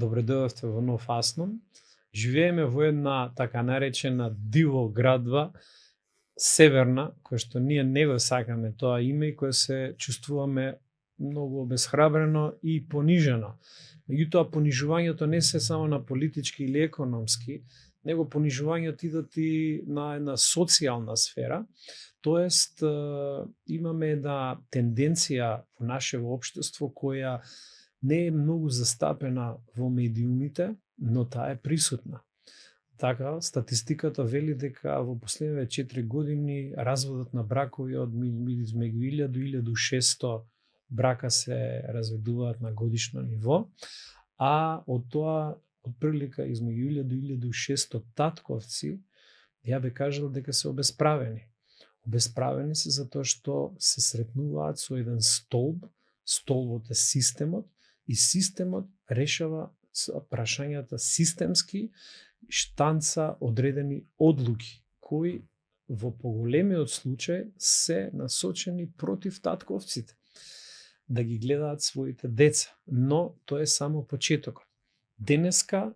Добре дојдовте во Нов Асном. Живееме во една така наречена диво градва, северна, која што ние не го сакаме тоа име и која се чувствуваме многу обесхрабрено и понижено. Меѓутоа, понижувањето не се само на политички или економски, него понижувањето идат и на една социјална сфера, тоест имаме една тенденција во нашето општество која не е многу застапена во медиумите, но таа е присутна. Така, статистиката вели дека во последните 4 години разводот на бракови од измеѓу 1000 до 1600 брака се разведуваат на годишно ниво, а од тоа отприлика измеѓу 1000 до 1600 татковци, ја би кажал дека се обесправени. Обесправени се затоа што се сретнуваат со еден столб, столбот е системот, и системот решава прашањата системски, штанца одредени одлуки, кои во поголемиот случај се насочени против татковците, да ги гледаат своите деца, но тоа е само почетокот. Денеска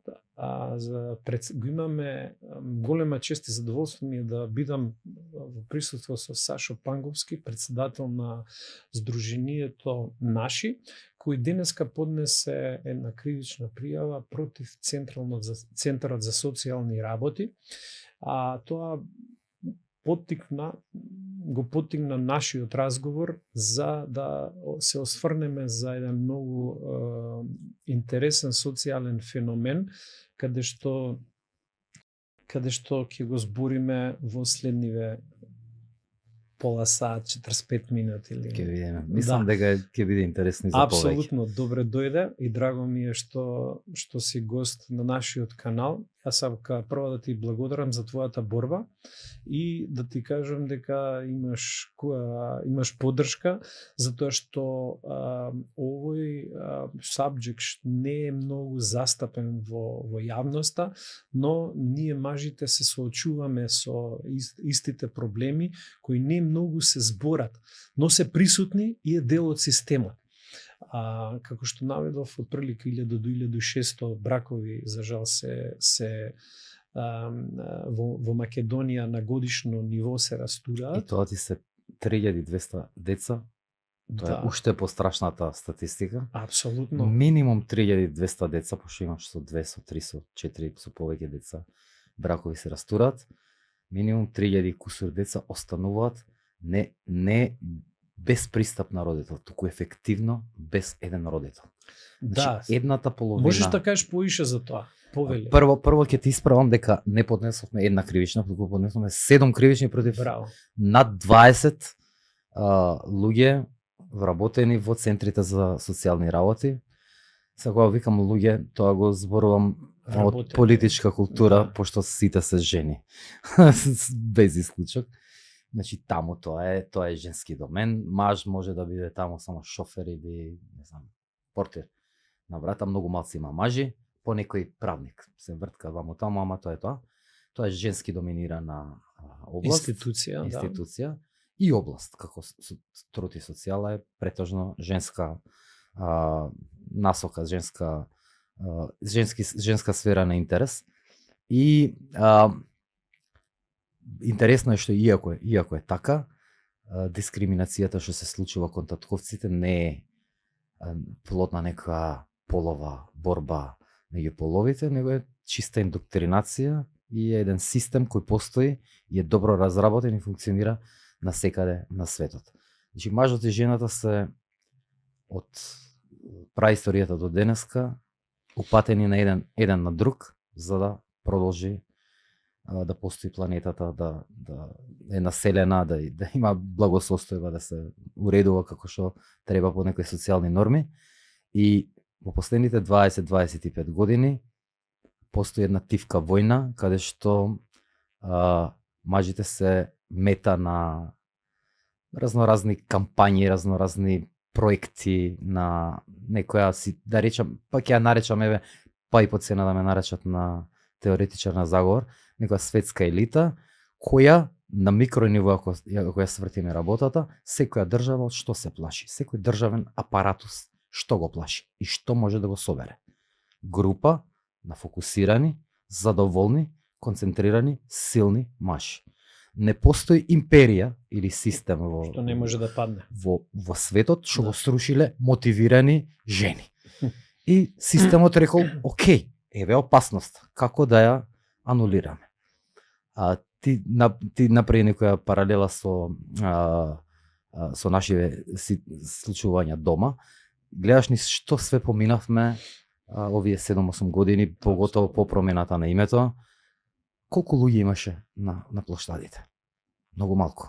го имаме голема чест и задоволство ми е да бидам во присуство со Сашо Панговски, председател на Сдруженијето Наши, кој денеска поднесе една кривична пријава против Центарот за социјални работи, а тоа го поттикна нашиот разговор за да се осврнеме за еден многу интересен социјален феномен, каде што ќе го збориме во следниве пола саат, 45 минути или. Ќе видиме. Мислам дека ќе биде интересно и за повеќе. Апсолутно, добре дојде и драго ми е што си гост на нашиот канал. Јас сакам прво да ти благодарам за твојата борба и да ти кажам дека имаш поддршка, затоа што овој сабџект не е многу застапен во јавноста, но ние мажите се соочуваме со истите проблеми кои не многу се зборат, но се присутни и е дел од системот. Како што наведов, од прилика 1000 до 1600 бракови за жал се во Македонија на годишно ниво се растураат. И тоа ти се 3200 деца. Тоа е уште пострашната статистика. Апсолутно. Минимум 3200 деца, пошто имаш со 2, со 3, со 4, со повеќе деца бракови се растураат. Минимум 3000 кусур деца остануваат не без пристап на родител, туку ефективно без еден родител. Значи, едната половина. Можеш да кажеш поише за тоа? Повели. Прво ќе ти исправам дека не поднесовме една кривична, туку поднесовме 7 кривични против над 20 луѓе вработени во центрите за социјални работи. Сега кога викам луѓе, тоа го зборувам од политичка култура, пошто сите се жени. Без исклучок. Значи таму тоа е женски домен, маж може да биде таму само шофер или не знам, портир. На врата многу малци има мажи, по некој правник се вртка вамо таму, ама тоа е тоа. Тоа е женски доминирана област, институција и област, како труд и социјала е претежно женска насока, женска сфера на интерес. И интересно е што иако е така, дискриминацијата што се случува кон татковците не е плод на нека полова борба меѓу половите, него е чиста индоктринација и е еден систем кој постои и е добро разработен и функционира насекаде на светот. Значи мажот и жената се од праисторијата до денеска упатени на еден на друг за да продолжи да постои планетата, да е населена, да има благосостојба, да се уредува како што треба по некои социјални норми. И во последните 20-25 години постои една тивка војна, каде што мажите се мета на разноразни кампањи, разноразни проекти на некоја си, да речам, па ќе ја наречам, па и по цена да ме наречат на теоретичар на заговор, некоја светска елита, која на микрониво, ако ја свртиме работата, секоја држава од што се плаши, секој државен апаратус што го плаши и што може да го собере. група на фокусирани, задоволни, концентрирани, силни мажи. Не постои империја или систем Што не може да падне. во светот што Да. го срушиле мотивирани жени. И системот рекол, окей, еве опасност, како да ја анулираме. Ти направи некоја паралела со нашите случувања дома. Гледаш ни што све поминавме овие 7-8 години, поготово по промената на името. Колку луѓе имаше на плоштадите? Многу малку.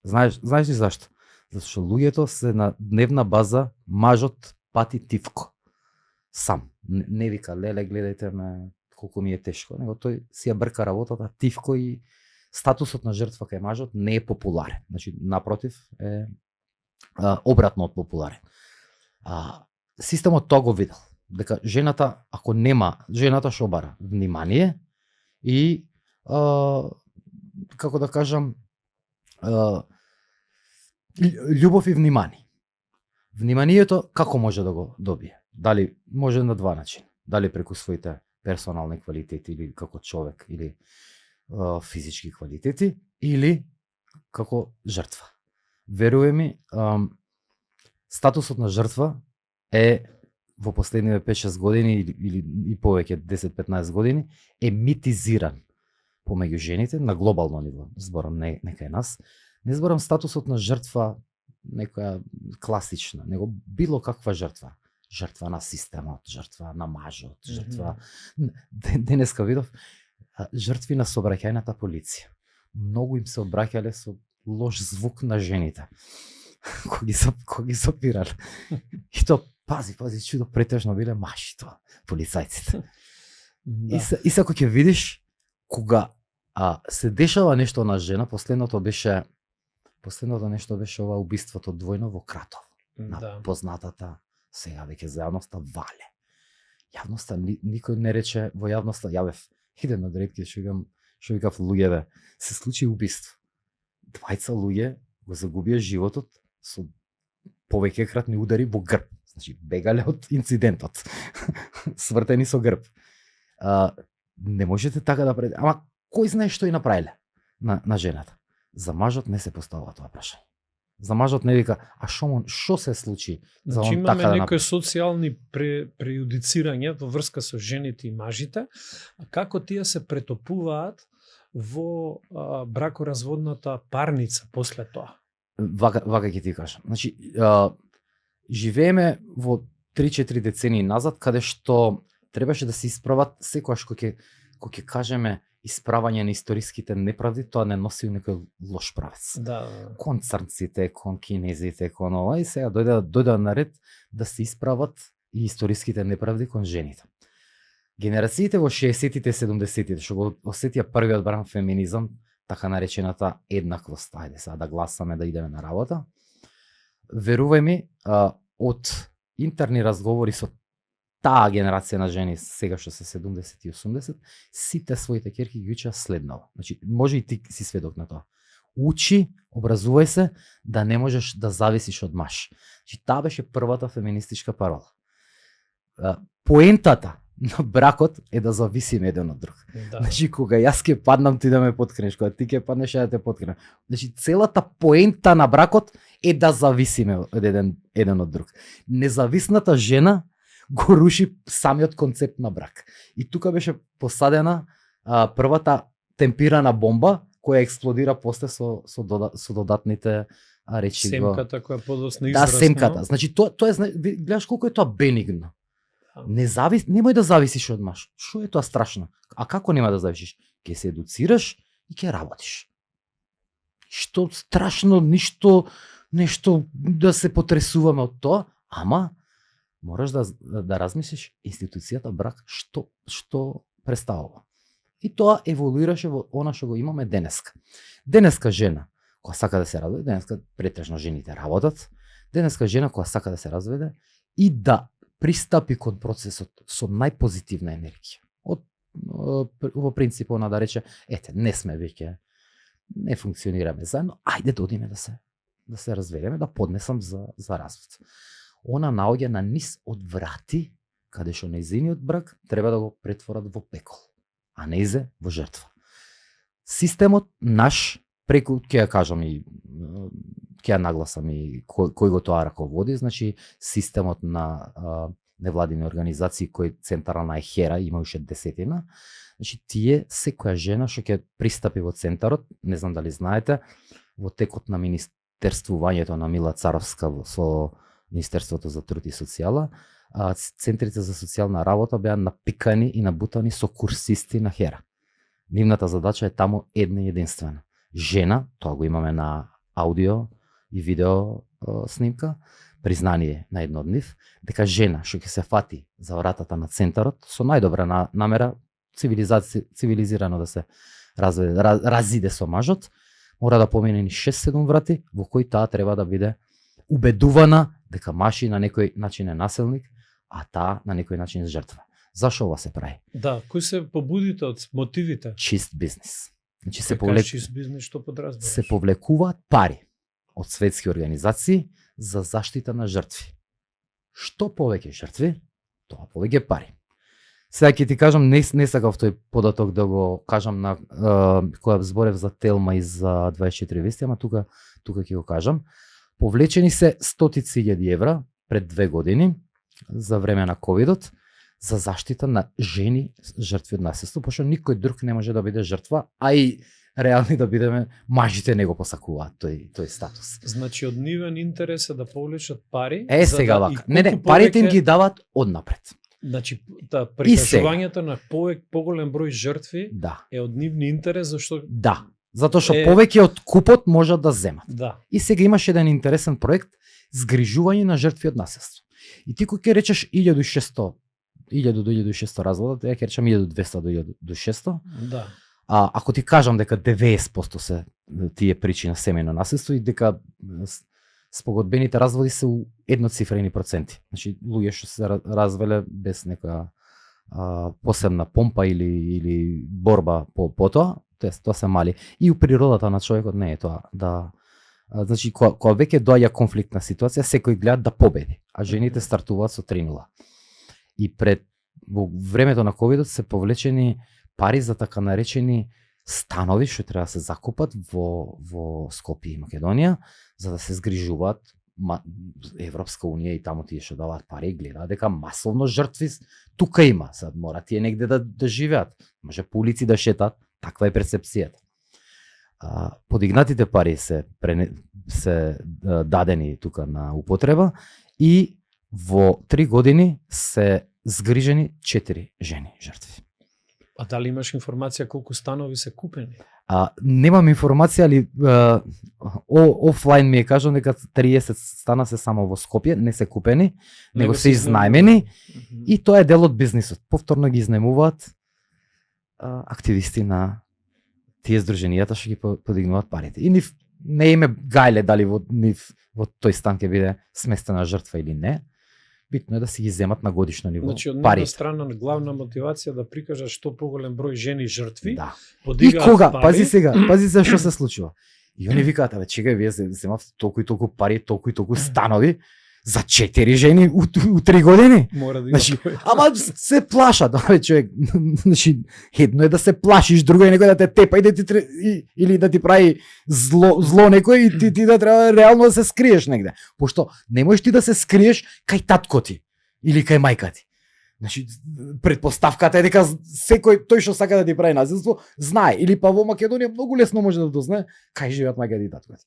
Знаеш ли зашто? Затоа што луѓето се на дневна база мажот пати тивко. Сам. Не вика, леле, гледајте ме, колку ми е тешко, него тој си ја брка работата, тивко, и статусот на жртва кај мажот не е популарен. Значи, напротив, е обратно од популарен. Системот тоа го видел. Дека жената, ако нема, жената што бара? Внимание и, како да кажам, љубов и внимание. Вниманието како може да го добие? Дали може на два начини? Дали преку своите персонални квалитети или како човек, или физички квалитети, или како жртва. Веруе ми, статусот на жртва е во последниве 5-6 години или и повеќе 10-15 години е митизиран помеѓу жените на глобално ниво. Зборам не кај нас. Не зборам статусот на жртва некоја класична, него било каква жртва. Жртва на системот, жртва на мажот, жртва... Денеска видов жртви на сообраќајната полиција. Многу им се обраќале со лош звук на жените. Кои ги сопирале. И то, пази, чудо, претежно биле мажи тоа, полицајците. Да. И сега ќе видиш, кога се дешава нешто на жена, последното нешто беше ова убиството двојно во Кратово. На познатата, сега веќе за јавноста, Вале. Јавноста, никој не рече во јавноста, идем од ретки, што викав луѓе, се случи убиство. 2 луѓе го загубија животот со повеќекратни удари во грб. Значи, бегале од инцидентот. Свртени со грб. Не можете така да пред... Ама, кој знае што и направиле на жената? За мажот не се поставува тоа прашање. За мажот не вика, што се случи? Значи имаме некои социјални преюдицирања во врска со жените и мажите, а како тие се претопуваат во бракоразводната парница после тоа? Вака ќе ти кажам. Значи, живееме во 3-4 децении назад, каде што требаше да се исправат секојаш кој ќе кажеме исправање на историските неправди, тоа не носи некој лош правец. Да. Кон црнците, кон кинезите, кон ова, и сега дојде на ред да се исправат и историските неправди кон жените. Генерациите во 60-тите, 70-тите, што го осетија првиот бран феминизам, така наречената еднаквост, ајде сега да гласаме, да идеме на работа, верувај ми, од интерни разговори со таа генерација на жени, сега што се 70 и 80, сите своите ќерки ги учеа следново. Значи, може и ти си сведок на тоа. Учи, образувај се, да не можеш да зависиш од маж. Значи, таа беше првата феминистичка парола. Поентата на бракот е да зависиме еден од друг. Да. Значи, кога јас ќе паднам, ти да ме поткренеш, кога ти ќе паднеш, ја да те поткренем. Значи, целата поента на бракот е да зависиме од еден од друг. Независната жена го руши самиот концепт на брак. И тука беше посадена првата темпирана бомба која експлодира после со додатните речи. Семката која подоцна израсна. Да, семката. Значи тоа е, гледаш колку е тоа бенигно. Немој да зависиш од маж. Што е тоа страшно? А како нема да зависиш? Ќе се едуцираш и ќе работиш. Што страшно, нешто да се потресуваме од тоа, ама мораш да размислиш институцијата брак што представува. И тоа еволуираше во она што го имаме денеска. Денеска жена која сака да се разведе, денеска претежно жените работат, денеска жена која сака да се разведе и да пристапи кон процесот со најпозитивна енергија. Во принцип она да рече, не сме веќе, не функционираме заедно, ајде да одиме да се разведеме, да поднесам за развод. Она наоѓа на низ од врати каде што нејзиниот брак треба да го претворат во пекол, а нејзе во жртва. Системот наш, преку, ќе ја кажам и ќе ја нагласам и кој го тоа раководи, значи системот на невладини организации кој централна е ХЕРА, има уште 10, значи тие секоја жена што ќе пристапи во центарот, не знам дали знаете, во текот на министерствувањето на Мила Царовска со Министерството за труд и социјала, центрите за социјална работа беа напикани и набутани со курсисти на ХЕРА. Нивната задача е таму една и единствена. Жена, тоа го имаме на аудио и видео снимка, признание на едно од нив, дека жена што ќе се фати за вратата на центарот со најдобра намера, цивилизирано да се разиде со мажот, мора да помине ни 6-7 врати во кои таа треба да биде убедувана дека маши на некој начин е насилник, а таа на некој начин е жртва. Зашо ова се прави? Да, кои се побудите од мотивите? Чист бизнис. Значи чист бизнис што подразбираш? се повлекуваат пари од светски организации за заштита на жртви. Што повеќе жртви, тоа повеќе пари. Сега ќе ти кажам, не сакав тој податок да го кажам на која зборев за Телма и за 24 вести, ама тука ќе го кажам. Повлечени се стотици илјади евра пред 2 години за време на ковидот за заштита на жени жртви од насилство, пошто никој друг не може да биде жртва, а и реални да бидеме, мажите не го посакуваат тој статус. Значи од нивен интерес е да повлечат пари. Сега вака. Не, парите им ги дават однапред. Значи, прикажувањето на поголем број жртви е од нивни интерес, зашто затоа што повеќе од купот можат да земат. Да. И сега имаш еден интересен проект згрижување на жртви од насилство. И ти кога ќе речеш 1000 до 1600 развода, ја ќе речам 1200 до 1600. Да. Ако ти кажам дека 90% се тие причини на семејно насилство и дека спогодбените разводи се у едноцифрени проценти. Значи луѓе што се развеле без некоја посебна помпа или борба по тоа, тоа се мали. И у природата на човекот не е тоа значи кога веќе доаѓа конфликтна ситуација, секој гледа да победи, а жените стартуваат со 3-0. И во времето на ковидот се повлечени пари за така наречени станови што треба да се закупат во Скопје и Македонија, за да се згрижуваат Европска унија и таму тие што даваат пари гледаат дека масовно жртви тука има. Сад мора тие негде да живеат. Може по улици да шетат, таква е перцепцијата. Подигнатите пари се дадени тука на употреба и во 3 години се згрижени 4 жени жртви. А дали имаш информација колку станови се купени? Немам информација, али офлайн ми е кажано дека 30 стана се само во Скопје, не се купени, него се изнајмени и тоа е дел од бизнисот. Повторно ги изнајмуваат активисти на тие здруженијата што ги подигнуваат парите. И нив не име гајле дали во тој стан ќе биде сместена жртва или не. Битно е да си ги земат на годишно ниво. Значи од една страна главна мотивација да прикажа што поголем број жени жртви. Да. И кога, пари. пази сега што се случува. И они викаат, чекај, вие земав толку и толку пари, толку и толку станови за 4 жени у 3 години. Мора да има. Значи, ама се плашат, човек. Значи, едно е да се плашиш, друго е некој да те тепа и да или да ти прави зло некој и ти да треба реално да се скриеш негде. Пошто не можеш ти да се скриеш кај татко ти или кај мајка ти. Значи, предпоставката е дека секој тој што сака да ти прави насилство знае, или па во Македонија многу лесно може да дознае кај живеат мајка ти и татко ти.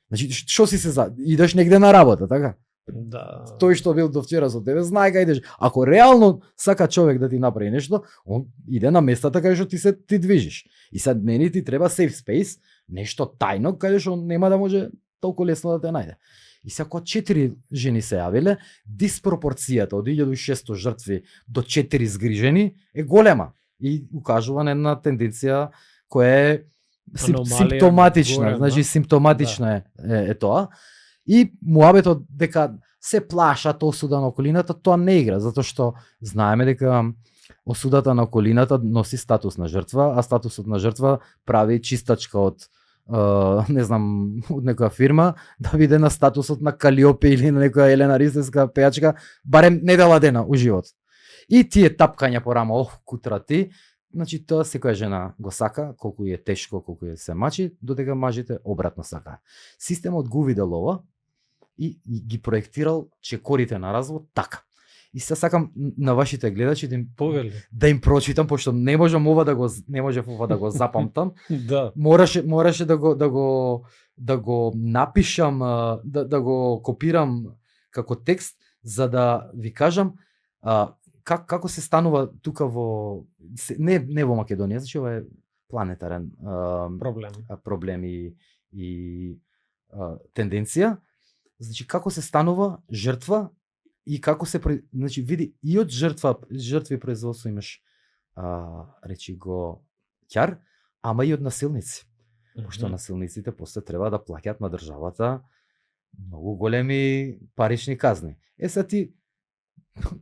Значи, што си се идеш негде на работа, така? Да. Тој што бил до вчера со тебе знае кај идеш. Ако реално сака човек да ти направи нешто, он иде на местата кај што ти движиш. И сад нели ти треба safe space, нешто тајно каде што нема да може толку лесно да те најде. И сега кога 4 жени се јавиле, диспропорцијата од 1600 жртви до 4 згрижени е голема и укажува на една тенденција која е симптоматична, значи симптоматична е тоа. И муабетот дека се плашат осуда на околината, тоа не игра, затоа што знаеме дека осудата на околината носи статус на жртва, а статусот на жртва прави чистачка од не знам, од некоја фирма да биде на статусот на Калиопе или на некоја Елена Ристевска пејачка, барем недела дена у живот. И тие тапкања по рама, кутра ти, значи тоа секоја жена го сака, колку е тешко, колку е се мачи, додека мажите обратно сакаат. Системот го видел ова и ги проектирал чекорите на развод така. И се сакам на вашите гледачи Повели. да им прочитам, пошто не можам ова да го запамтам. Да. Мораше да го напишам, да го копирам како текст, за да ви кажам како се станува тука не во Македонија, значи ова е планетарен проблем и тенденција. Значи како се станува жртва и како се значи види и од жртви производство имаш речи го ќар, ама и од насилници. Пошто насилниците после треба да плаќаат на државата многу големи парични казни. Сега ти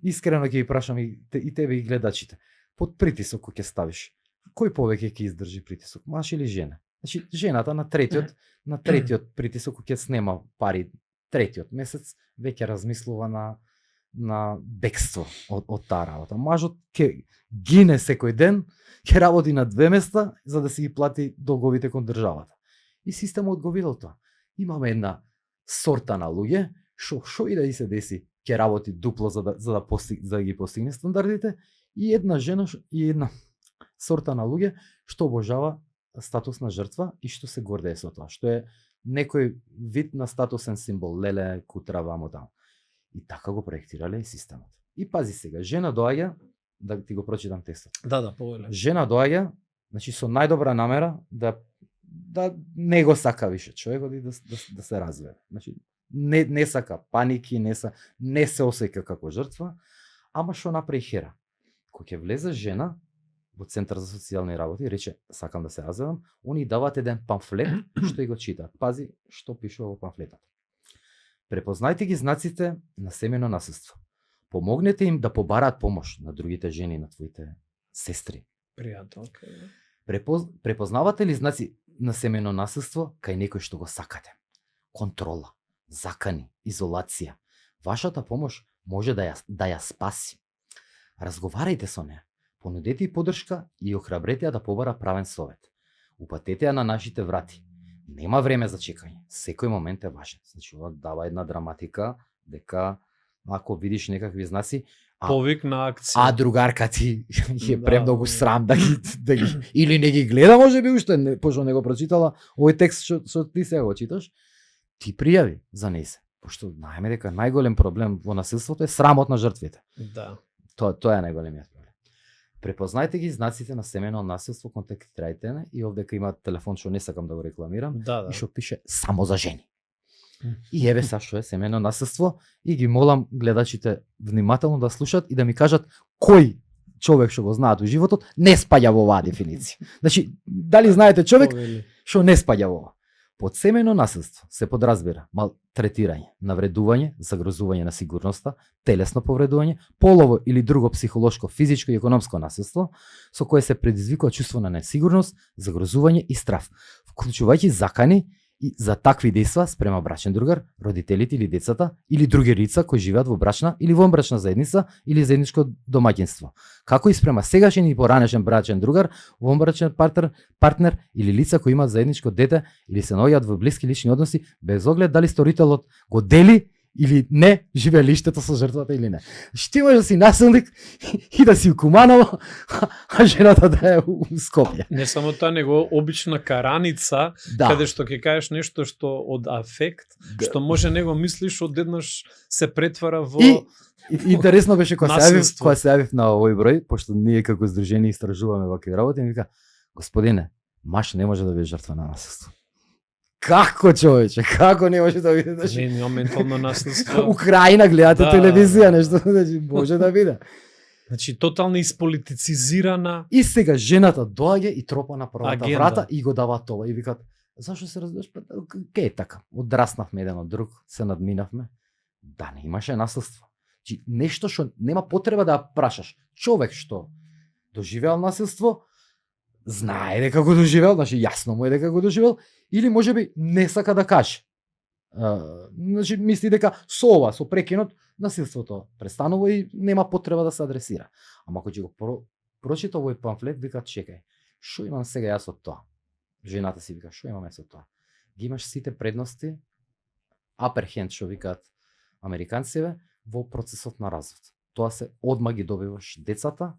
искрено ќе ги прашам и тебе и гледачите. Под притисок кој ќе ставиш, кој повеќе ќе издржи притисок, маж или жена? Значи жената на третиот притисок кој ќе снема пари третиот месец веќе размислува на бегство од таа работа. Мажот ќе гине секој ден, ќе работи на 2 места за да си ги плати долговите кон државата. И системот го видел тоа. Имаме една сорта на луѓе што и да се деси, ќе работи дупло за да ги постигне стандардите, и една жена и една сорта на луѓе што обожава статус на жртва и што се гордее со тоа, што е некој вид на статусен символ, леле, кутра, вамо таму. И така го проектирале и системот. И пази сега, жена доаѓа, да ти го прочитам текстот. Да, повеле. Жена доаѓа, значи со најдобра намера да не го сака више човекот и да се разведе. Значи не сака паники, не се осеќа како жртва, ама што направи Хера? Кога ќе влезе жена во Центар за социјални работи, рече сакам да се разведам, они даваат еден памфлет што и го читаат. Пази што пишува во памфлетот. Препознајте ги знаците на семејно насилство. Помогнете им да побараат помош на другите жени, на твоите сестри. Пријателка. Препознавате ли знаци на семејно насилство кај некој што го сакате? Контрола, закани, изолација. Вашата помош може да ја спаси. Разговарајте со неа. Понудете и поддршка и охрабрете ја да побара правен совет. Упатете ја на нашите врати. Нема време за чекање. Секој момент е важен. Значи, ова дава една драматика дека ако видиш некакви знаци, повик на акција. А другарка ти е премногу срам да ги или не ги гледа, можеби уште, пошто не го прочитала овој текст што ти сега го читаш, ти пријави за нејзе. Пошто знаеме дека најголем проблем во насилството е срамот на жртвите. Да. Тоа е најголемиот проблем. Препознајте ги знаците на семејно насилство, контактирајте не, и овдека има телефон што не сакам да го рекламирам, и што пише само за жени. И еве са што е семејно насилство, и ги молам гледачите внимателно да слушат и да ми кажат кој човек што го знаат у животот не спаѓа во оваа дефиниција. Значи, дали знаете човек што не спаѓа во ова? Под семејно насилство се подразбира малтретирање, навредување, загрозување на сигурноста, телесно повредување, полово или друго психолошко, физичко и економско насилство, со кое се предизвикува чувство на несигурност, загрозување и страв, вклучувајќи закани и за такви дејства спрема брачен другар, родителите или децата или други лица кои живеат во брачна или вонбрачна заедница или заедничко домаќинство, како и спрема сегашен и поранешен брачен другар, вонбрачен партнер или лица кои имаат заедничко дете или се наоѓаат во блиски лични односи без оглед дали сторителот го дели или не живеелиштето со жртвата или не. Ти можеш да си насилник и да си у Куманово, а жената да е у Скопје. Не само тоа, него обична караница, каде што ќе кажеш нешто што од афект, што може него мислиш одеднаш се претвара во интересно беше кога се јавив на овој број, пошто ние како здружение истражуваме вакви работи, ми вика: "Господине, маж не може да биде жртва на насилство." Како човече, како не може да биде? Не, ментално насилство. Украина гледате телевизија, нешто, значи може да биде. Значи тотално исполитицизирана. И сега жената доаѓа и тропа на првата врата и го дава тоа и викаат: "Зашо се разбираш? Ке е така? Одраснавме еден од друг, се надминавме." Да, не имаше насилство. Значи нешто што нема потреба да ја прашаш. Човек што доживеал насилство, знае дека го доживеал, значи јасно му е дека го доживеал, или можеби не сака да каже. Значи мисли дека со ова, со прекинот, насилството престанува и нема потреба да се адресира. Ама ако ќе го прочита овој памфлет, вика чекај, што имам сега јас од тоа? Жената си вика, што имаме со тоа? Ги имаш сите предности, upper hand, што викаат американците, во процесот на развод. Тоа се одма ги добиваш децата,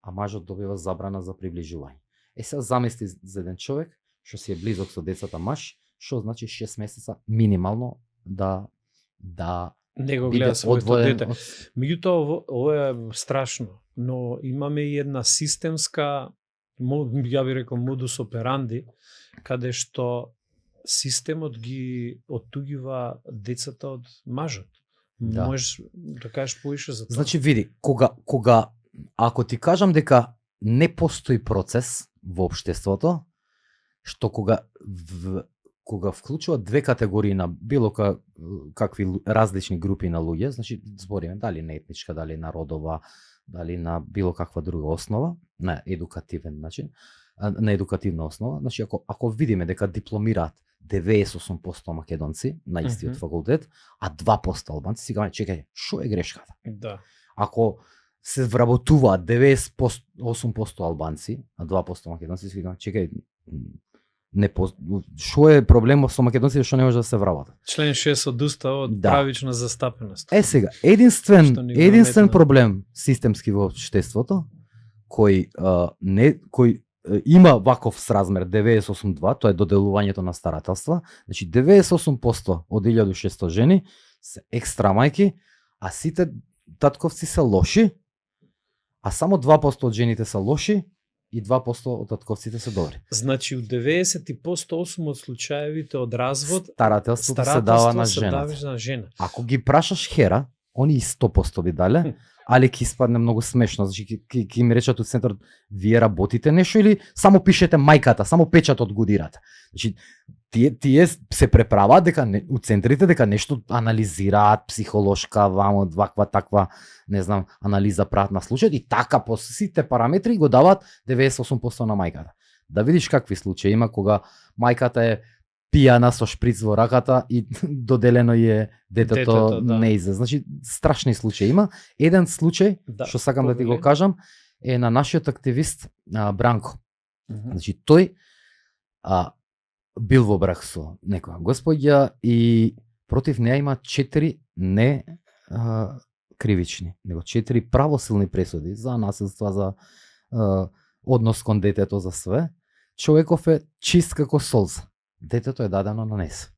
а мажот добива забрана за приближување. Сега замисли за еден човек што си е близок со децата маж, што значи 6 месеца минимално да не го биде гледа своето одвоен дете. Меѓутоа, ова е страшно, но имаме и една системска, ја би рекол, модус операнди, каде што системот ги оттугива децата од мажот. Да. Можеш да кажеш поише за тоа? Значи види, кога ако ти кажам дека не постои процес во општеството, што кога вклучува две категории на било какви различни групи на луѓе, значи збориме дали на етничка, дали на родова, дали на било каква друга основа, на едукативен начин, на едукативна основа, значи ако видиме дека дипломираат 98% македонци на истиот факултет, а 2% албанци, си кажаме чекај, што е грешката? Да. Ако се вработуваат 98% албанци, а 2% македонци, си кажаме чекај, што е проблемот со македонците што не може да се вработат? Член 6 од уставот правична застапеност. Сега, единствен проблем системски во општеството кој има ваков сразмер 98.2, тоа е доделувањето на старателства. Значи 98% од 1600 жени се екстра мајки, а сите татковци се лоши, а само 2% од жените се лоши и 2% од татковците се добри. Значи у 98% од случаевите од развод старателството се дава на жена. Ако ги прашаш хера, они и 100% би дале, али ќе испадне многу смешно, значи ќе ми речат од центарот, вие работите нешто или само пишете мајката, само печатот го дирате. Значи тие се преправаат дека у центрите дека нешто анализираат психолошка, ваква таква, не знам, анализа прават на случајот и така по сите параметри го даваат 98% на мајката. Да видиш какви случаи има кога мајката е пијана со шприц во раката и доделено е детето да. Не изе. Значи страшни случаи има. Еден случај што сакам да ти го кажам е на нашиот активист Бранко. Значи тој бил во брак со некоја господја и против неа има 4 не кривични, него 4 правосилни пресуди за насилства, за однос кон детето, за све. Човеков е чист како солза. Детето е дадено на нес.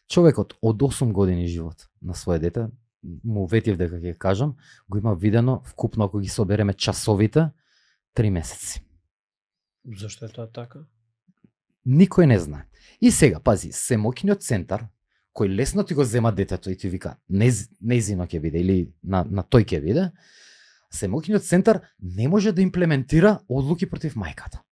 Човекот од 8 години живот на свое дете, му ветив дека ќе кажам, го има видено вкупно ако ги собереме часовите 3 месеци. Зашто е тоа така? Никој не знае. И сега, пази, семојкиниот центар, кој лесно ти го зема детето и ти вика, незино ќе биде или на тој ќе биде, семојкиниот центар не може да имплементира одлуки против мајката.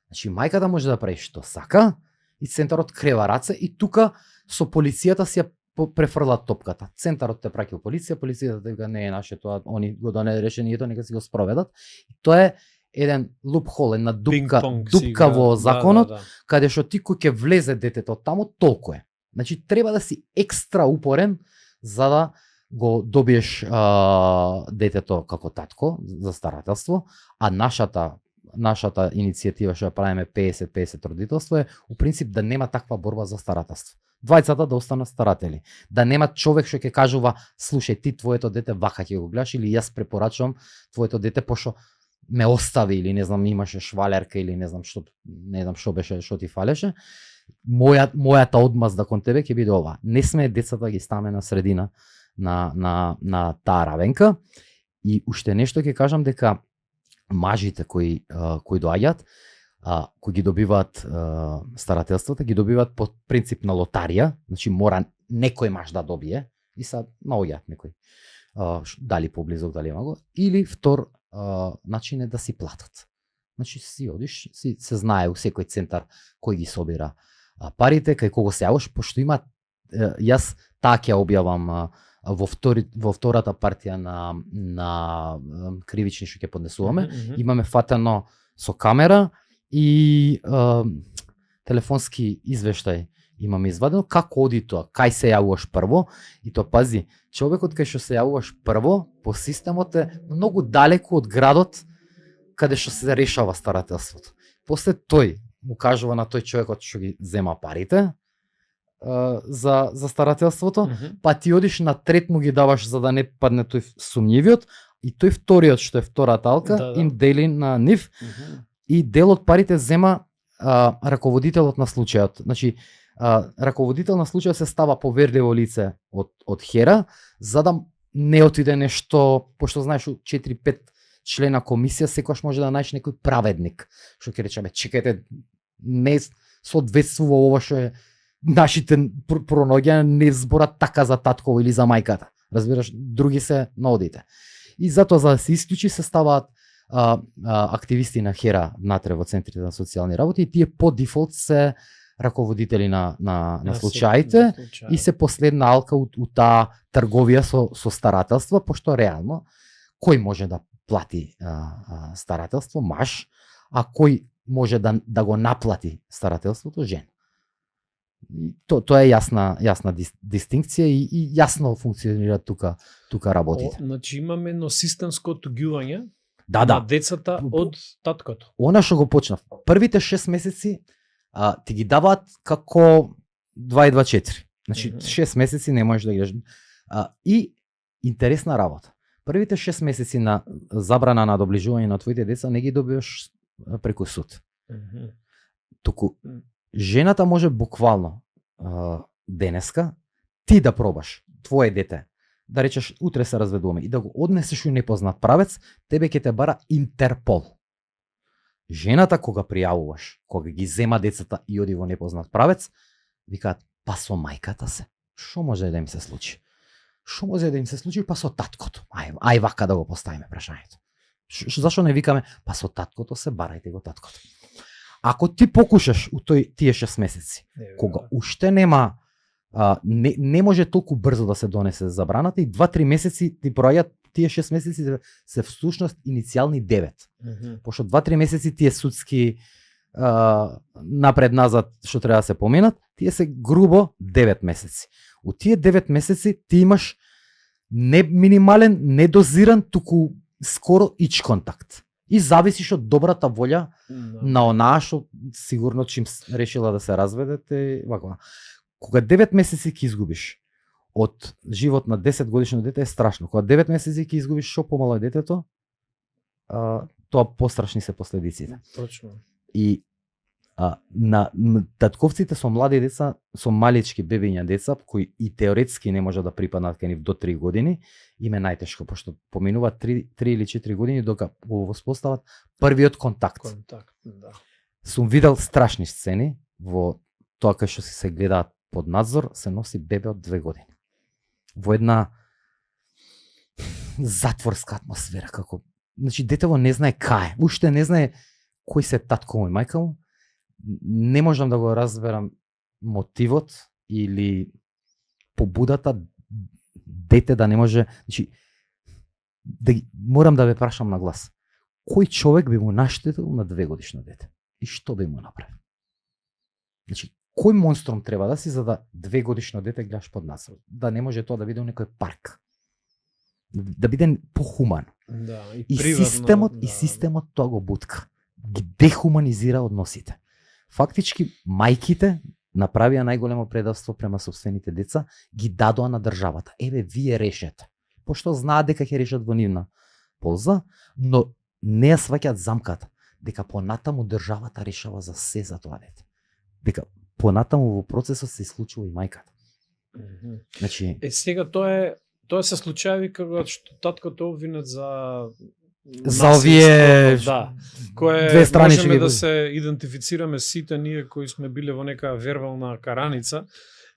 Значи, мајката може да прави што сака и центарот крева раце и тука со полицијата си ја префрлат топката. Центарот те праќа полицијата дека не е наше тоа, они го донеде решението, нека си го спроведат. И тоа е еден лупхол, една дупка во законот, каде што ти кој ќе влезе детето таму, толку е. Значи, треба да си екстра упорен за да го добиеш детето како татко за старателство, а нашата иницијатива што ја правиме 50-50 родителство е у принцип да нема таква борба за старателство. Двајцата да останат старатели. Да нема човек што ќе кажува, слушај, ти твоето дете вака ќе го гледаш или јас препорачувам твоето дете пошто ме остави или не знам имаше швалерка или не знам што беше што ти фалеше. Мојата одмазда кон тебе ќе биде ова. Не сме децата да ги ставаме на средина на таа равенка. И уште нешто ќе кажам дека мажите кои доаѓаат, кои ги добиваат старателствата, ги добиваат по принцип на лотарија, значи мора некој маж да добие и са наоѓаат некој. Дали поблизок, дали има го, или втор начин е да си платат. Значи си одиш, се знае у секој центар кој ги собира парите, кај кого се јавиш, пошто има, јас таа ќе објавам во втората партија на кривични што ќе поднесуваме, имаме фатено со камера и телефонски извештај Имаме извадено како оди тоа, кај се јавуваш прво и тоа пази, човекот кај што се јавуваш прво по системот е многу далеку од градот каде што се решава старателството. После тој му кажува на тој човекот што ги зема парите за старателството, па ти одиш на трет му ги даваш за да не падне тој сумњивиот и тој вториот што е втората алка им дели на нив и дел од парите зема раководителот на случајот. Значи раководител на случајот се става поверливо лице од Хера за да не отиде нешто, пошто знаеш 4-5 члена комисија секогаш може да најдеш некој праведник што ќе речеме чекајте не соодветствува ова што е нашите пронаѓања не зборат така за татково или за мајката. Разбираш, други се наодите. И затоа за да се исклучи се ставаат активисти на Хера внатре во центрите на социјални работи и тие по дефолт се раководители на случаите и се последна алка у таа трговија со старателство, пошто реално кој може да плати старателство? Маж, а кој може да го наплати старателството? Жена. Тоа е јасна дистинкција и јасно функционира тука работите. Значи имаме едно системско отуѓување на децата од таткото. Она што го почнав. Првите 6 месеци ти ги даваат како 2 и 2 4. Значи 6 месеци не можеш да ги дадеш. И интересна работа. Првите 6 месеци на забрана на доближување на твоите деца не ги добиваш преку суд. Туку жената може буквално денеска ти да пробаш твое дете, да речеш утре се разведуваме и да го однесеш у непознат правец, тебе ќе те бара Интерпол. Жената кога пријавуваш, кога ги зема децата и оди во непознат правец, викаат па со мајката се. Што може да им се случи? Што може да им се случи па со таткото? Ај вака да го поставиме прашањето. Зашо не викаме па со таткото се, барајте го таткото. Ако ти покушаш у тие 6 месеци, кога уште нема не може толку брзо да се донесе забраната и 2-3 месеци ти проаѓаат тие 6 месеци се всушност иницијални 9. Пошто 2-3 месеци тие судски напред-назад што треба да се поминат, тие се грубо 9 месеци. У тие 9 месеци ти имаш не минимален, недозиран, туку скоро ич контакт. И зависиш од добрата волја на онаа што сигурно чим решила да се разведете, вака. Кога 9 месеци ќе изгубиш од живот на 10 годишно дете е страшно. Кога 9 месеци ќе изгубиш што помало е детето, тоа пострашни се последиците. Точно. И на татковците со млади деца, со малички бебиња деца, кои и теоретски не може да припаднат кај нив до 3 години, им е најтешко, пошто поминуваат 3 или 4 години дока го воспостават првиот контакт. Да. Сум видел страшни сцени во тоа кај што се гледаат под надзор, се носи бебе од 2 години. Во една затворска атмосфера, како значи детево не знае кај, уште не знае кој се татко му и мајка му. Не можам да го разберам мотивот или побудата дете да не може, значи морам да ве прашам на глас. Кој човек би му наштетил на 2 годишно дете? И што би му направил? Значи, кој монструм треба да си за да 2 годишно дете гледаш под нас? Да не може тоа да биде у некој парк. Да биде похуман. Да, и системот тоа го бутка. Ги дехуманизира односите. Фактички мајките направија најголемо предавство према сопствените деца, ги дадоа на државата. Еве вие решете. Пошто знаат дека ќе решат во нивна полза, но не ја сваќаат замката дека понатаму државата решава за се за тоа дете. Дека понатаму во процесот се исклучува и мајката. Значи, сега тоа се случаи кога што таткото обвинет за овие кое две страни можеме да се идентифицираме сите ние кои сме биле во нека вербална караница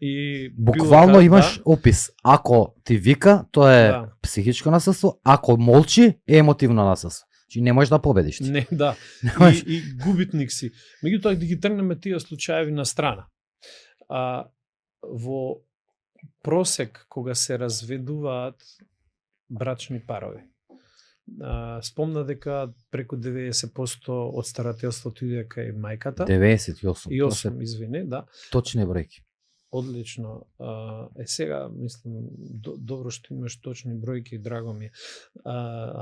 и буквално имаш опис. Ако ти вика, тоа е психичко насилство, ако молчи, е емотивно насилство. Значи не можеш да победиш. Не, да. И губитник си. Меѓутоа да ги тргнеме тие случаи на страна. Во просек кога се разведуваат брачни парови, спомна дека преку 90% од старателството иде кај мајката. 98. И 8, извини, да. Точни бројки. Одлично. Сега, мислам, добро што имаш точни бројки, драго ми е.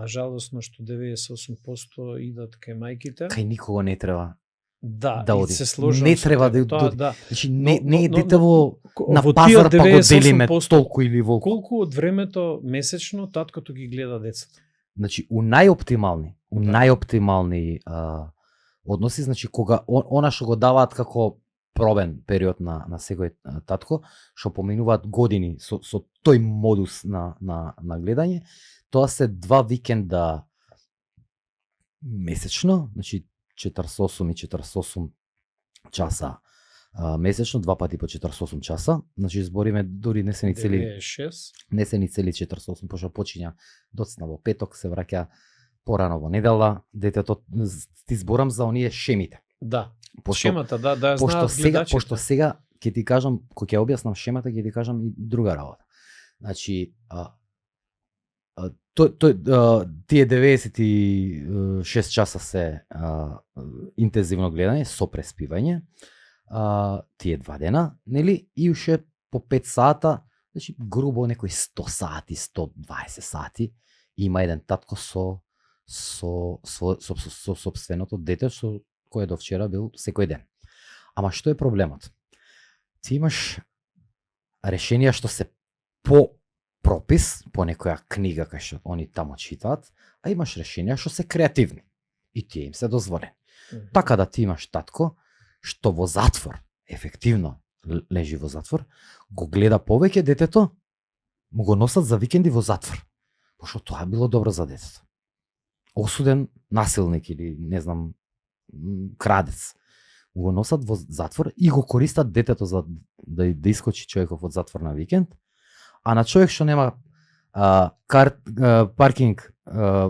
Жалосно што 98% идат кај мајките. Кај никого не треба Да, да и оди. се сложам Не со треба тебе, да тоа, оди. да. Значи не Но- идите на во пазар тие па го делиме 98% толку или волку. Колку од времето месечно таткото ги гледа децата? Значи у најоптимални, Да. најоптимални односи, значи кога она што го даваат како пробен период на секој татко, што поминуваат години со тој модус на гледање, тоа се 2 викенда месечно, значи 48 и 48 часа месечно, 2 пати по 48 часа, значи збориме дури не се ни цели 96. не се ни цели 48, пошто почиња доцна во петок, се враќа порано во недела, детето, ти зборам за оние шемите. Да. Пошто, Шемата, да, да ја пошто знаат сега, гледачите. пошто сега ќе ти кажам, кога ќе објаснам шемата, ќе ти кажам и друга работа. Значи, тие 96 часа се интензивно гледање со преспивање, тие 2 дена, нели, и уште по 5 сата, значи грубо некои 100 сати, 120 сати, има еден татко со сопственото дете со кое до вчера бил секој ден. Ама што е проблемот? Ти имаш решенија што се по пропис, по некоја книга кај што они таму читаат, а имаш решенија што се креативни. И тие им се дозволени. Така да ти имаш татко што во затвор, ефективно лежи во затвор, го гледа повеќе детето, му го носат за викенди во затвор. Пошто тоа било добро за детето. Осуден насилник или не знам крадец. Го носат во затвор и го користат детето за да искочи човеков од затвор на викенд, а на човек што нема паркинг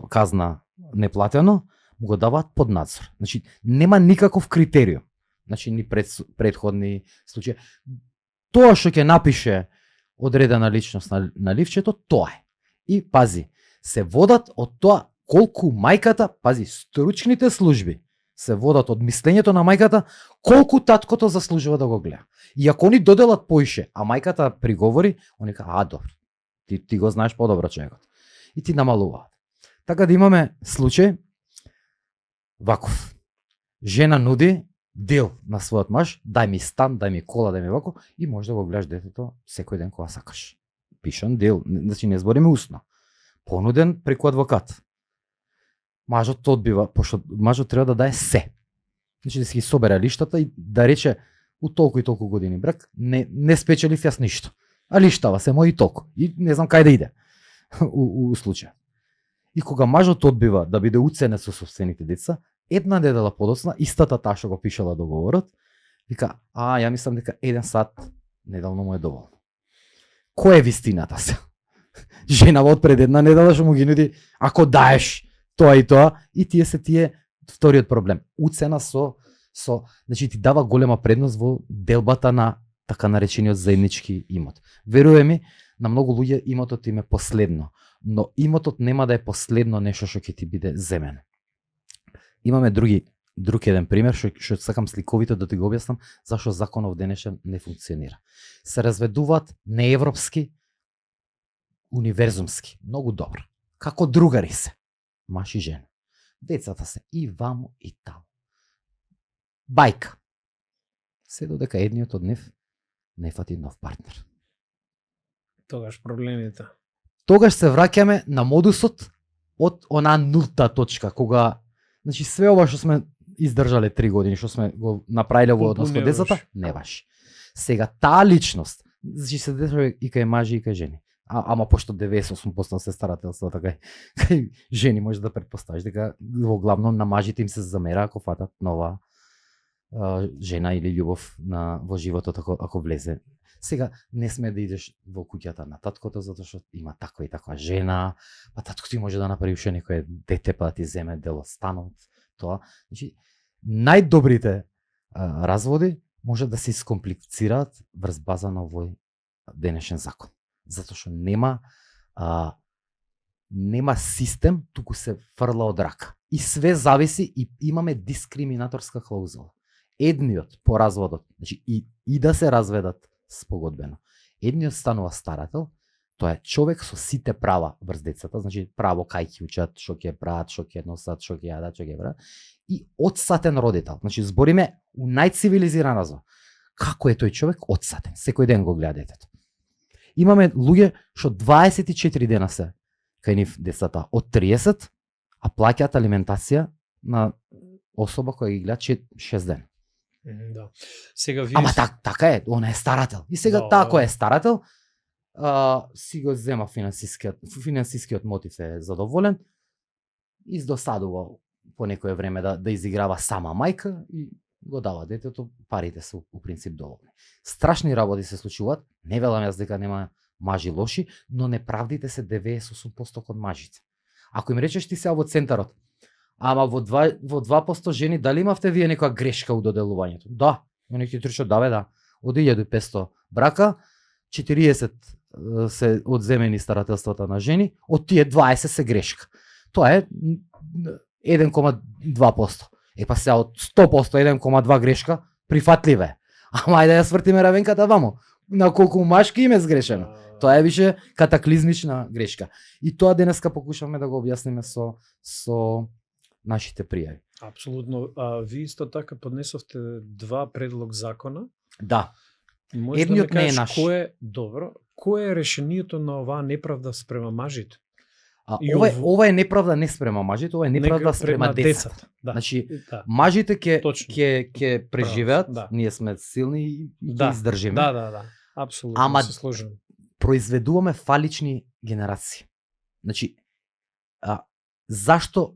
казна неплатено, му го даваат под надзор. Значи нема никаков критериум. Значи ни предходни случаи. Тоа што ќе напише одредена личност на ливчето, тоа е. И пази, се водат од тоа колку мајката, пази, стручните служби се водат од мислењето на мајката колку таткото заслужува да го гледа. И ако они доделат поише, а мајката приговори, они кажа, добро, ти го знаеш подобро човекот. И ти намалуваат. Така да имаме случај, ваков. Жена нуди дел на својот маж, дај ми стан, дај ми кола, дај ми вако, и може да го гледаш детето секој ден кога сакаш. Пишан дел, значи не збориме усно. Понуден преку адвокат. Мажот одбива, пошто мажот треба да дае се. Значи да си ги собере лиштата и да рече у толку и толку години брак, не спечелив јас ништо. А лиштава се мои толку. И не знам кај да иде у случај. И кога мажот одбива да биде уценет со собствените деца, една недела подоцна, истата таа што го пишала договорот, вика, ја мислам дека 1 сат неделно му е доволно. Кој е вистината се? Женава од пред една недела што му ги нуди, ако даеш тоа и тие вториот проблем. Уцена значи ти дава голема предност во делбата на така наречениот заеднички имот. Веруе ми, на многу луѓе имотот им е последно, но имотот нема да е последно нешто што ќе ти биде земено. Имаме друг еден пример што сакам сликовито да ти го објаснам зашто законов денешен не функционира. Се разведуваат неевропски, универзумски, многу добро. Како другари се, маж и жена. Децата се и ваму и таму. Бајка. Се додека едниот од нив не фати нов партнер. Тогаш проблемите. Тогаш се враќаме на модусот од она нулта точка, кога значи све ова што сме издржале 3 години, што сме го направиле во однос со децата, не важи. Сега таа личност, значи се дешава и кај мажи и кај жени. Ама пошто 98% се старателство, така кај жени може да претпоставиш дека во главно на мажите им се замера ако фатат нова жена или љубов во животот ако влезе. Сега не сме да идеш во куќата на таткото затоа што има таква и таква жена, па таткото ти може да направи уште некое дете па да ти земе дел од станот, тоа. Значи најдобрите разводи може да се искомплицираат врз база на овој денешен закон. Затоа што нема систем, туку се фрла од рака. И све зависи и имаме дискриминаторска клаузула. Едниот по разводот, значи и да се разведат спогодбено. Едниот станува старател, тоа е човек со сите права врз децата, значи право кај ќе учат, што ќе прават, што ќе носат, што ќе јадат, што ќе прават, и отсатен родител. Значи збориме у најцивилизирана зва. Како е тој човек отсатен? Секој ден го гледа детето. Имаме луѓе што 24 дена се кај нив децата од 30, а плаќаат алиментација на особа која ги гледа 6 дена. Да. Сега вие Ама така е, она е старател. И сега Да, тако да. е старател, си го зема финансискиот мотив е задоволен, издосадува по некое време да изиграва сама мајка и го дава детето, парите се у принцип доволни. Страшни работи се случуваат, не велам јас дека нема мажи лоши, но неправдите се 98% код мажите. Ако им речеш ти сега во центарот, ама во 2% жени, дали имавте вие некоја грешка у доделувањето? Да, некои трчат, да. Од 1500 брака, 40 се одземени старателствата на жени, од тие 20 се грешка. Тоа е 1,2%. Па сега од 100% 1,2 грешка прифатливе. Ама ајде да ја свртиме равенката вамо. На колку машки им е сгрешено. Тоа е више катаклизмична грешка. И тоа денеска покушавме да го објасниме со нашите пријави. Апсолутно. Ви исто така поднесовте 2 предлог закона. Да. Може Едниот да ме не е кажеш наш. Кој е решението на оваа неправда спрема мажите? И Ова е неправда не спрема мажите, ова е неправда спрема децата. Да. Значи, да. мажите Точно. ќе преживеат, Да. ние сме силни и Да. ќе издржиме. Да. Апсолутно Ама се сложам. произведуваме фалични генерации. Значи, зашто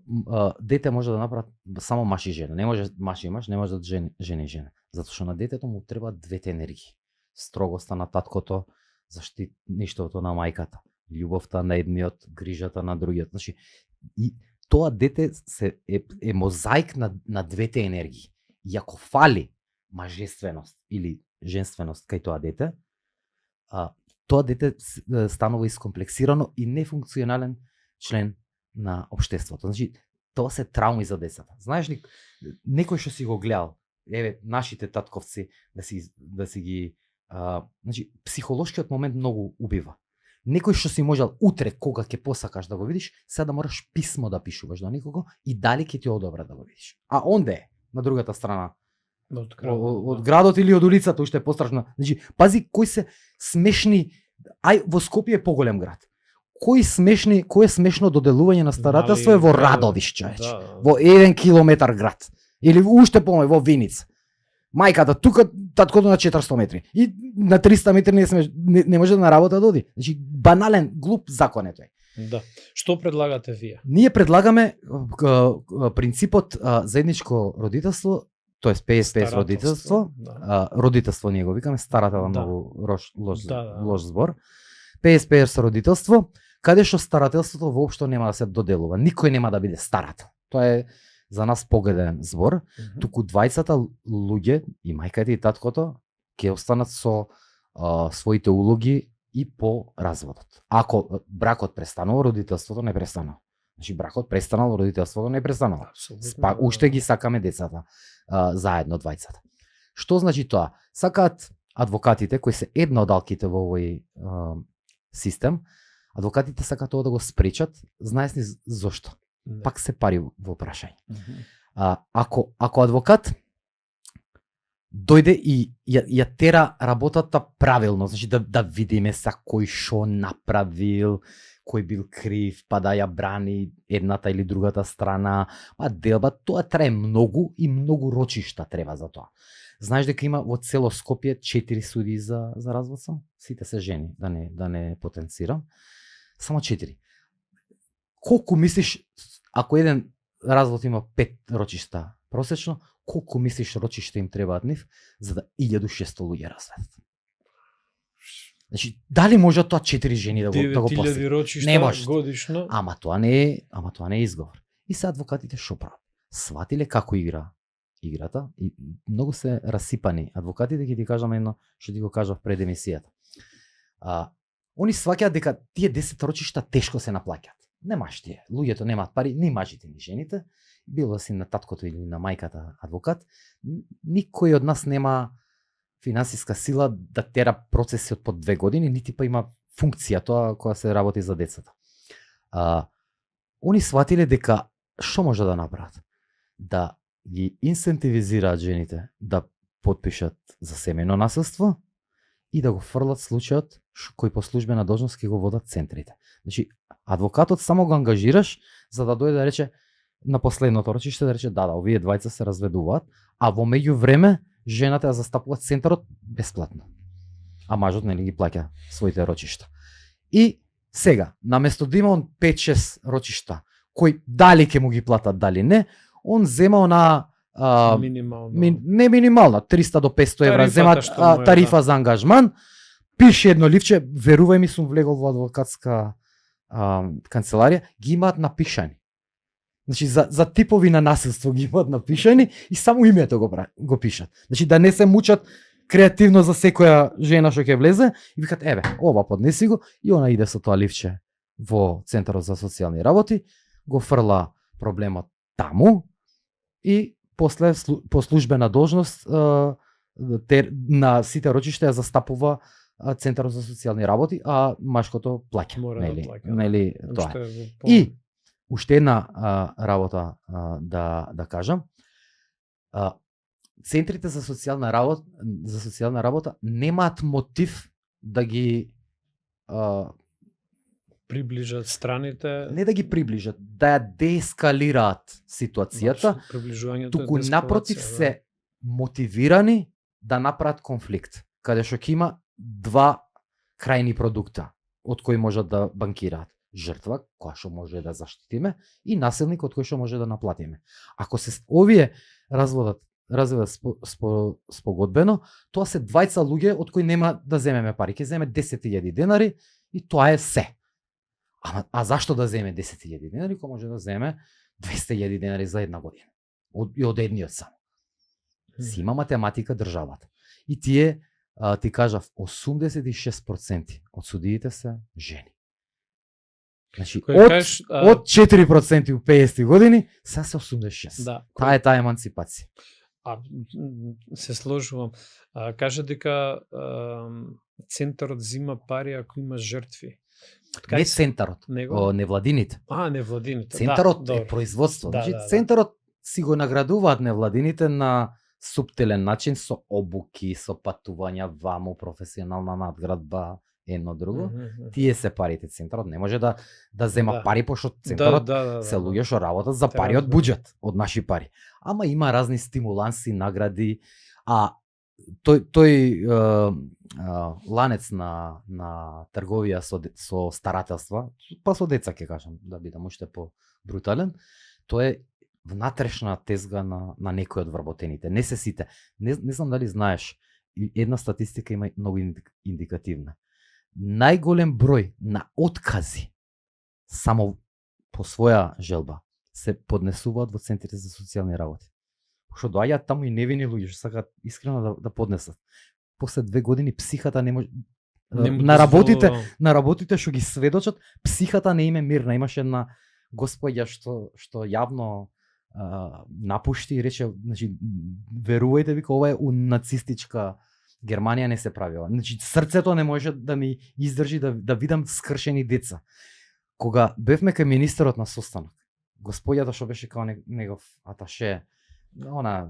дете може да направат само маж и жена? Не може маж и маж, не може да жена и жена. Затоа што на детето му треба двете енергии. Строгоста на таткото, заштитништвото на мајката, љубовта на едниот, грижата на другиот. Значи, и тоа дете е мозаик на двете енергии. И ако фали мажественост или женственост кај тоа дете, тоа дете станува искомплексирано и нефункционален член на општеството. Значи, тоа се трауми за децата. Знаеш ли, некој што си го гледал, еве, нашите татковци, да си ги... значи, психолошкиот момент многу убива. Некој што си можел утре, кога ќе посакаш да го видиш, сега да мораш писмо да пишуваш до некого и дали ќе ти одобра да го видиш. А онде е, на другата страна, од градот или од улицата, уште е пострашно. Значи, пази кои се смешни, во Скопје е поголем град. Кој е смешно доделување на старателство е во Радовиш, човече. Во 1 километар град. Или уште помој во Виница. Мајката тука, таткото на 400 метри. И на 300 метри не може да на работа да оди. Значи, банален, глуп закон е тој. Да. Што предлагате вие? Ние предлагаме принципот заедничко родителство, тоа е PSPS родителство. Да. Родителство ние го викаме, старател Да. многу Да. лош збор. PSPS родителство, каде што старателството воопшто нема да се доделува. Никој нема да биде старател. Тоа е за нас погеден збор. Туку двајцата луѓе, и мајката и таткото, ќе останат со своите улоги и по разводот. Ако бракот престанува, родителството не престанува. Значи бракот престанал, родителството не престанало. Уште ги сакаме децата заедно двајцата. Што значи тоа? Сакаат адвокатите кои се една од алките во овој систем, адвокатите сакаат тоа да го спречат, знаеш ли зошто? Да. Пак се пари во прашање. Ако адвокат дојде и ја тера работата правилно, значи да видиме са кој шо направил, кој бил крив, па да ја брани едната или другата страна, па делба, тоа трае многу и многу рочишта треба за тоа. Знаеш дека има во цело Скопје 4 суди за развод само? Сите се жени, да не потенцирам. Само 4. Колку мислиш, ако еден развод има 5 рочишта просечно, колку мислиш рочишта им требаат нив за да 1600 луѓе разведат? Значи, дали може тоа 4 жени да го постигнат? 9000 рочишта Не може. годишно. Ама тоа не е изговор. И се адвокатите шо прават? Сватиле како игра играта и многу се расипани. Адвокатите ќе ти кажам едно што ти го кажав пред емисијата. Они сваќаат дека тие 10 рочишта тешко се наплаќаат. Немаш тие. Луѓето немаат пари, ни мажите, ни жените. Било си на таткото или на мајката адвокат. Никој од нас нема финансиска сила да тера процеси од по 2 години, нити па има функција тоа која се работи за децата. Они сватиле дека што може да направат? Да ги инсентивизираат жените да потпишат за семејно насилство и да го фрлат случајот кој по службена должност ќе го водат центрите. Значи, адвокатот само го ангажираш за да дојде да рече на последното рочиште да рече да, овие двајца се разведуваат, а во меѓувреме жената ја застапува центарот бесплатно. А мажот нели ги плаќа своите рочишта. И сега, наместо да има он 5-6 рочишта, кои дали ќе му ги платат, дали не, он зема она не минимална, 300 до 500 евра, земат тарифа за ангажман, пише едно ливче, верувај ми сум влегол во адвокатска канцеларија, ги имаат напишани. Значи за типови на насилство ги имаат напишани и само името го пишат. Значи да не се мучат креативно за секоја жена што ќе влезе и викат еве, ова поднеси го и она иде со тоа ливче во Центарот за социјални работи, го фрла проблемот таму и после по службена должност на сите рочишта ја застапува Центарот за социјални работи, а машкото плаќа. Нели тоа. И уште една работа да кажам. Центрите за социјална работа немаат мотив да ги приближат страните, не да ги приближат, да ја деескалираат ситуацијата, туку напротив се мотивирани да направат конфликт, каде што ќе има два крајни продукта од кои можат да банкираат. Жртва, која што може да заштитиме, и насилник од кој што може да наплатиме. Ако се овие разведат спогодбено, тоа се двајца луѓе од кои нема да земеме пари, ќе земе 10.000 денари и тоа е се. А зашто да земе 10.000 денари, кој може да земе 200.000 денари за една година? И од едниот само. Си има математика државата. И тие, ти кажав, 86% од судиите се жени. Значи, од 4% у 50 години, се 86. Да, таа е таа еманципација. Се сложувам. Кажа дека центарот зима пари ако има жртви. Не центарот, невладините. Невладините. Центарот е производство. Значи, центарот си го наградуваат невладините на суптилен начин со обуки, со патувања ваму, професионална надградба, едно друго. Тие се парите. Центарот не може да зема пари, пошто центарот се луѓе што работат за пари од буџет, од наши пари. Ама има разни стимуланси, награди, а тој ланец на трговија со старателства, па со деца ќе кажам, да бидам уште по-брутален, тоа е внатрешна тезга на некои од вработените. Не се сите. Не знам дали знаеш, една статистика има многу индикативна. Најголем број на откази само по своја желба се поднесуваат во центрите за социјални работи. Што доаѓаат таму и невини луѓе што сакаат искрено да поднесат. После 2 години психата не може на работите што ги сведочат, психата не име мирна. Имаше една господја што јавно напушти и рече, значи верувајте, вика, ова е у нацистичка Германија не се правила. Значи срцето не може да ми издржи да видам скршени деца. Кога бевме кај министерот на состанок, господјата што беше као негов аташе, она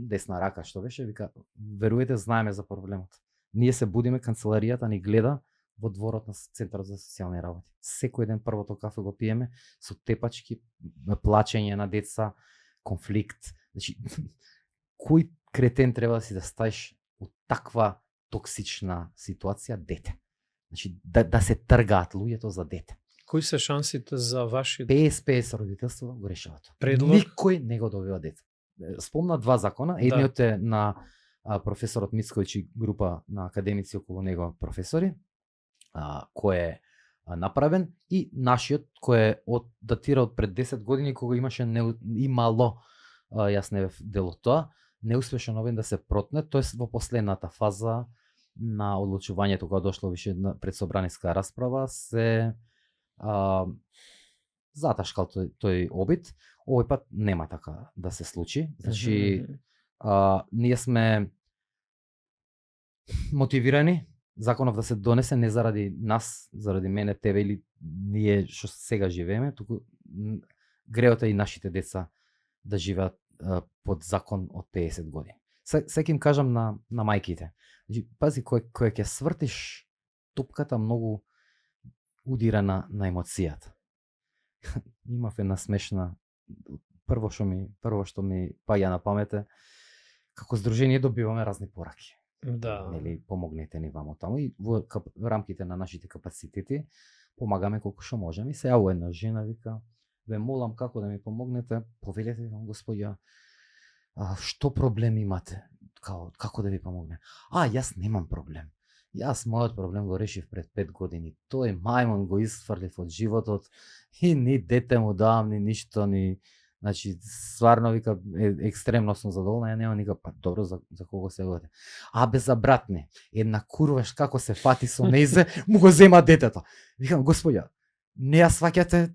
десна рака што беше, вика, верувајте, знаеме за проблемот. Ние се будиме, канцеларијата ни гледа во дворот на Центарот за социјални работи. Секој ден првото кафе го пиеме со тепачки, плачење на деца, конфликт. Значи, кој кретен треба да си да стаиш од таква токсична ситуација дете? Значи, да се тргаат луѓето за дете. Кои се шансите за ваши 50-50 родителство го решава тоа. Предлог? Никој не го добива дете. Спомна 2 закона, едниот е на професорот Мицковиќ и група на академици околу него професори, кој е направен, и нашиот кој е датира од пред 10 години, кога имало, јас не бев дел од тоа, неуспешен овен да се протне, тоест во последната фаза на одлучувањето, кога дошло више пред собраниска расправа, се заташкал тој обид. Овој пат нема така да се случи. Значи, ние сме мотивирани законов да се донесе не заради нас, заради мене, тебе или ние што сега живееме, туку греот е и нашите деца да живеат под закон од 50 години. Сега им кажам на мајките. Значи, пази, кој ќе свртиш топката многу удира на емоцијата. Имав една смешна, прво што ми паѓа на памет е, како здружение добиваме разни пораки. Да. Нели, помогнете ни вамо таму и во рамките на нашите капацитети помагаме колку што можеме. И се јавува една жена, вика, ве молам како да ми помогнете, повелете вам господја, што проблем имате? Како да ви помогне? Јас немам проблем. Јас мојот проблем го решив пред 5 години. Тој мајмон го isfрлив од животот и ни дете му давам, ни ништо, ни... Значи, стварно, вика, екстремно сум задоволна, ја немам никак, па добро, за кого се говорите? Бе, за брат ми, една курва, како се фати со нејзе, му го зема детето. Викам, господја, не ја сваќате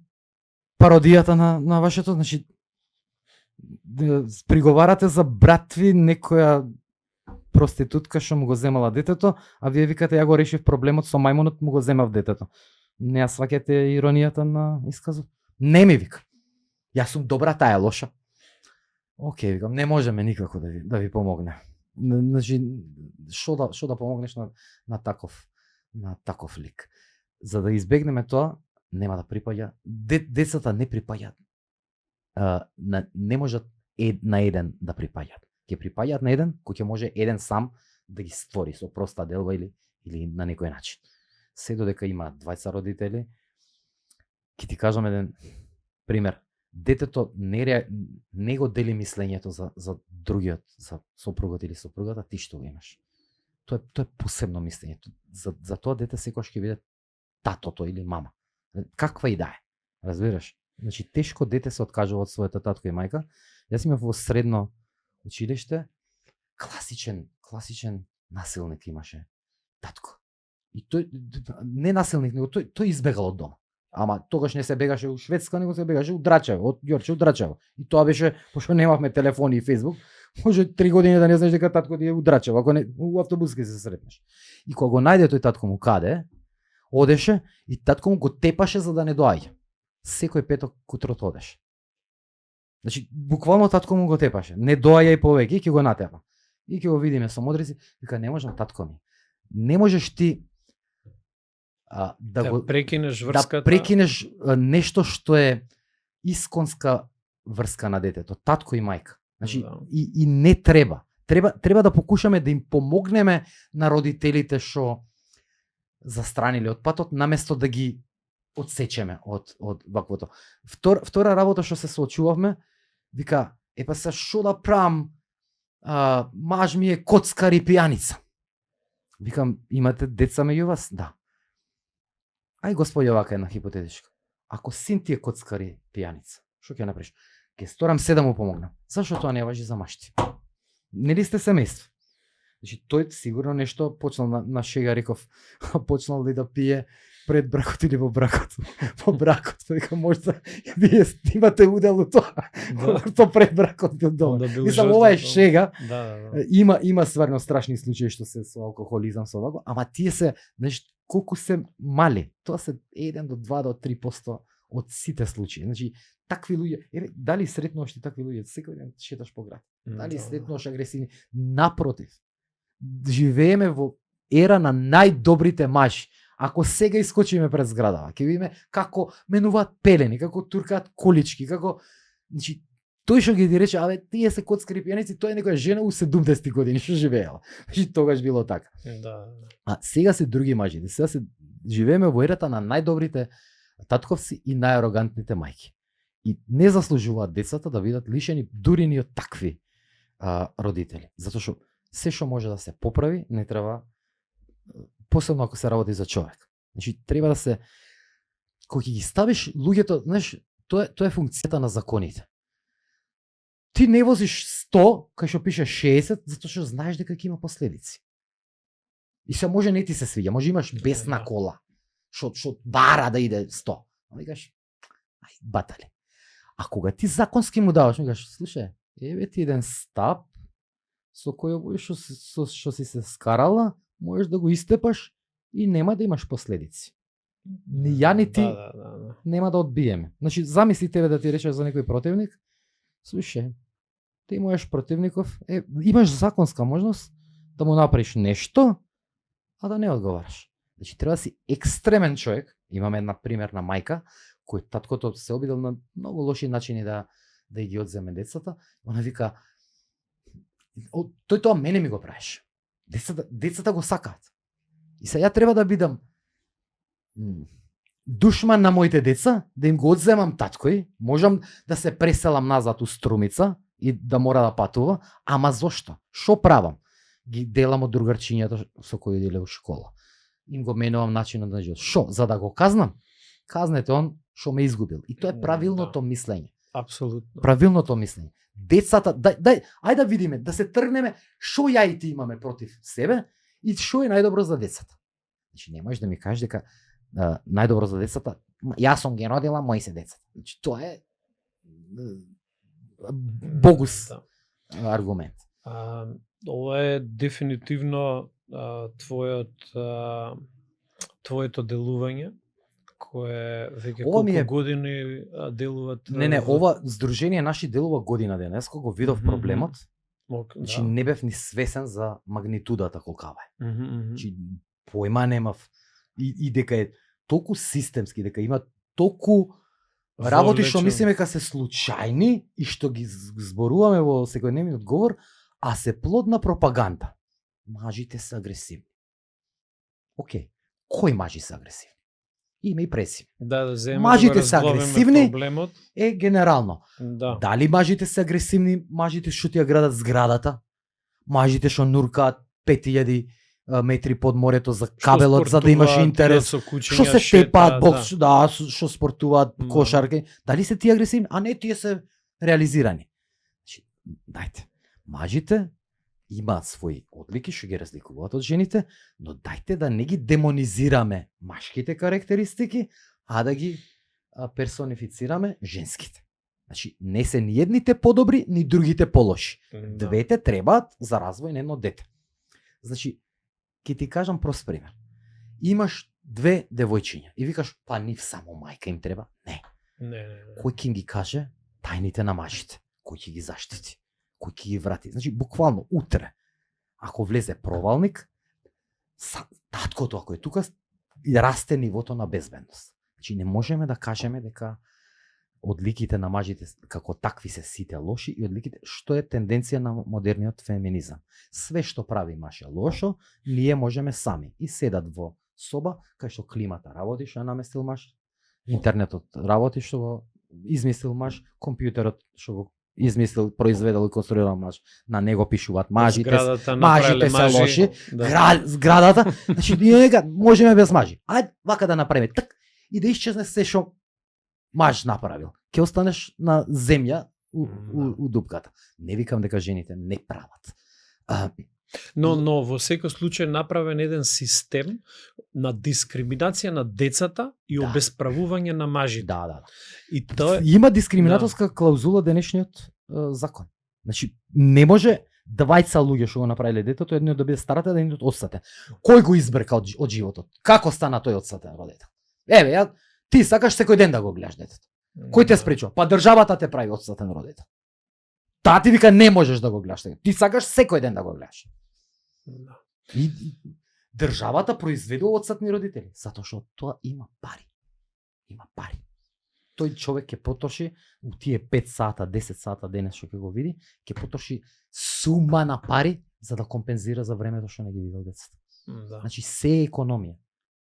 пародијата на вашето, значи, приговарате за брат ви некоја проститутка што му го земала детето, а вие викате ја го решив проблемот со мајмонот, му го земав детето. Не ја сваќате иронијата на исказот? Не ми вика. Јас сум добра, таа е лоша. Океј, викам, не можеме никако да ви помогне. Значи, што да помогнеш на таков лик. За да избегнеме тоа, нема да припаѓа. Децата не припаѓаат. Не можат на еден да припаѓаат. Ќе припаѓаат на еден кој ќе може еден сам да ги створи со проста делба или на некој начин. Се додека има двајца родители, ќе ти кажам еден пример. Детето не го дели мислењето за другиот, за сопругот или сопругата, ти што го имаш. Тоа е посебно мислење. За тоа дете секогаш ќе биде татото или мама. Каква и да е. Разбираш? Значи, тешко дете се откажува од својата татко и мајка. Јас имав во средно училиште класичен насилник имаше татко. И тој не насилник, него тој избегал од дома. Ама тогаш не се бегаше у Шведска, него се бегаше у Драчево, од Ѓорче у Драчево. И тоа беше, пошто немавме телефони и Фејсбук, може 3 години да не знаеш дека татко ти е у Драчево, ако не у автобус ќе се сретнеш. И кога го најде тој татко му каде, одеше и татко му го тепаше за да не доаѓа. Секој петок утрото одеше. Значи, буквално татко му го тепаше. Не доаѓај повеќе, ќе го натепа. И ќе го видиме со модрици, вика, не можам, татко ми. Не можеш ти да прекинеш врската. Да прекинеш нешто што е исконска врска на детето, татко и мајка. Значи, да. И не треба. Треба да покушаме да им помогнеме на родителите што застраниле од патот, наместо да ги одсечеме од ваквото. Втора работа што се соочувавме, вика, епа се што да правам, маж ми е коцкар и пијаница. Викам, имате деца меѓу вас? Да. Ај, господи, овака една хипотетичка. Ако син ти е коцкар и пијаница, што ќе направиш? Ќе сторам се да му помогнам. Зашто тоа не важи за машти? Нели сте семејство? Значи, тој сигурно нешто почнал на шега, реков, почнал ли да пие пред бракот или во бракот? Во бракот, вика, можда вие имате удел у тоа. Тоа пред бракот бил добар. Мислам, ова е шега. Има стварно страшни случаи што се со алкохолизам, со овако, ама тие се, знаеш, колку се мали. Тоа се 1 до 2 до 3% од сите случаи. Значи, такви луѓе, дали сретнуваш ти такви луѓе, секој ден шеташ по град. Дали сретнуваш агресивни? Напротив. Живееме во ера на најдобрите мажи. Ако сега искочиме пред зградава, ќе видиме како менуваат пелени, како туркаат колички, како, значи, тој што ги рече, тие се коцкари пијаници, тоа е некоја жена у 70 години што живеела. Значи, тогаш било така. Да. А сега се други мажи. Сега се живееме во ерата на најдобрите татковци и најарогантните мајки. И не заслужуваат децата да бидат лишени дури ни од такви родители. Затоа што се што може да се поправи, не треба, посебно ако се работи за човек. Значи, треба да се, кога ги ставиш луѓето, знаеш, тоа е функцијата на законите. Ти не возиш 100, кај што пише 60, затоа што знаеш дека ќе има последици. И се може не ти се свиѓа, може имаш бесна кола, што бара да иде 100. А викаш, ај, батали. А кога ти законски му даваш, викаш, слушај, еве ти еден стап, со кој што си се скарала, можеш да го истепаш и нема да имаш последици. Ни ја ни ти Да. нема да одбиеме. Значи, замисли тебе да ти речеш за некој противник, слушај, ти можеш противников, имаш законска можност да му направиш нешто, а да не одговараш. Значи, треба да си екстремен човек. Имаме една примерна мајка, кој таткото се обидел на многу лоши начини да ги одземе децата. Она вика, тој тоа мене ми го правиш. Децата го сакаат. И сега ја треба да бидам душман на моите деца, да им го одземам таткој, можам да се преселам назад у Струмица и да мора да патува, ама зошто? Шо правам? Ги делам од другарчињата со кои деле во школа. Им го менувам начинот на живот. Шо? За да го казнам? Казнете он шо ме изгубил. И тоа е правилното мислење. Апсолутно. Правилното мислење. Децата, ајде да видиме, да се тргнеме шо ја и ти имаме против себе и шо е најдобро за децата. Значи не можеш да ми кажеш дека најдобро за децата, јас сум ги родила, мои се децата. Значи тоа е богус аргумент. Ова е дефинитивно твоето делување, кое веќе колку години делуват. Не, ова Сдружение Наши делува година денеска, го видов проблемот. Значи не бев ни свесен за магнитудата колкава е. Значи појма немав и дека е толку системски, дека има толку работи што мислиме дека се случајни и што ги зборуваме во секојдневниот говор, а се плод на пропаганда. Мажите се агресивни. Океј, кои мажи се агресивни? Име и презиме. Да земеме. Мажите се агресивни проблемот. Е генерално. Да. Дали мажите се агресивни, мажите што ти ја градат зградата, мажите што нуркаат 5000 метри под морето за кабелот за да имаш интерес, што се тепаат бокс, што спортуваат кошарки, дали се тие агресивни, а не тие се реализирани. Значи, дајте, мажите имаат своји одлики што ги разликуваат од жените, но дајте да не ги демонизираме машките карактеристики, а да ги персонифицираме женските. Значи, не се ни едните подобри, ни другите полоши. Двете требаат за развој на едно дете. Значи, ќе ти кажам прост пример. Имаш две девојчиња и викаш, па нив само мајка им треба. Не. Кој ќе ги каже тајните на мажите? Кој ќе ги заштити? Кој ќе ги врати? Значи, буквално утре, ако влезе провалник, таткото ако е тука, расте нивото на безбедност. Значи, не можеме да кажеме дека одликите на мажите како такви се сите лоши и одликите, што е тенденција на модерниот феминизам. Све што прави маж е лошо, ние можеме сами. И седат во соба, кај што климата работи, што е наместил маж, интернетот работи, што го измислил маж, компјутерот што го измислил, произведел и конструирал маж, на него пишуваат мажите се лоши, зградата, значи ние можеме без мажи. Ајде вака да направиме так и да исчезне се што маж направил. Ќе останеш на земја у дупката. Не викам дека жените не прават. Но во секој случај направен еден систем на дискриминација на децата и обесправување на мажите. Да. И тоа има дискриминаторска клаузула денешниот закон. Значи не може двајца луѓе што го направиле детето, едниот да биде старата, едниот одсатен. Кој го избрка од животот? Како стана тој одсатен родител? Еве, ти сакаш секој ден да го гледаш детето. Кој те спречува? Па државата те прави одсатен родител. Таа ти вика не можеш да го гледаш. Ти сакаш секој ден да го гледаш. И државата произведува одсатни родители, затоа што тоа има пари. Има пари. Тој човек ќе потроши у тие 5 сата, 10 сата денес што ќе го види, ќе потроши сума на пари за да компензира за времето што не ги видел децата. Значи се е економија.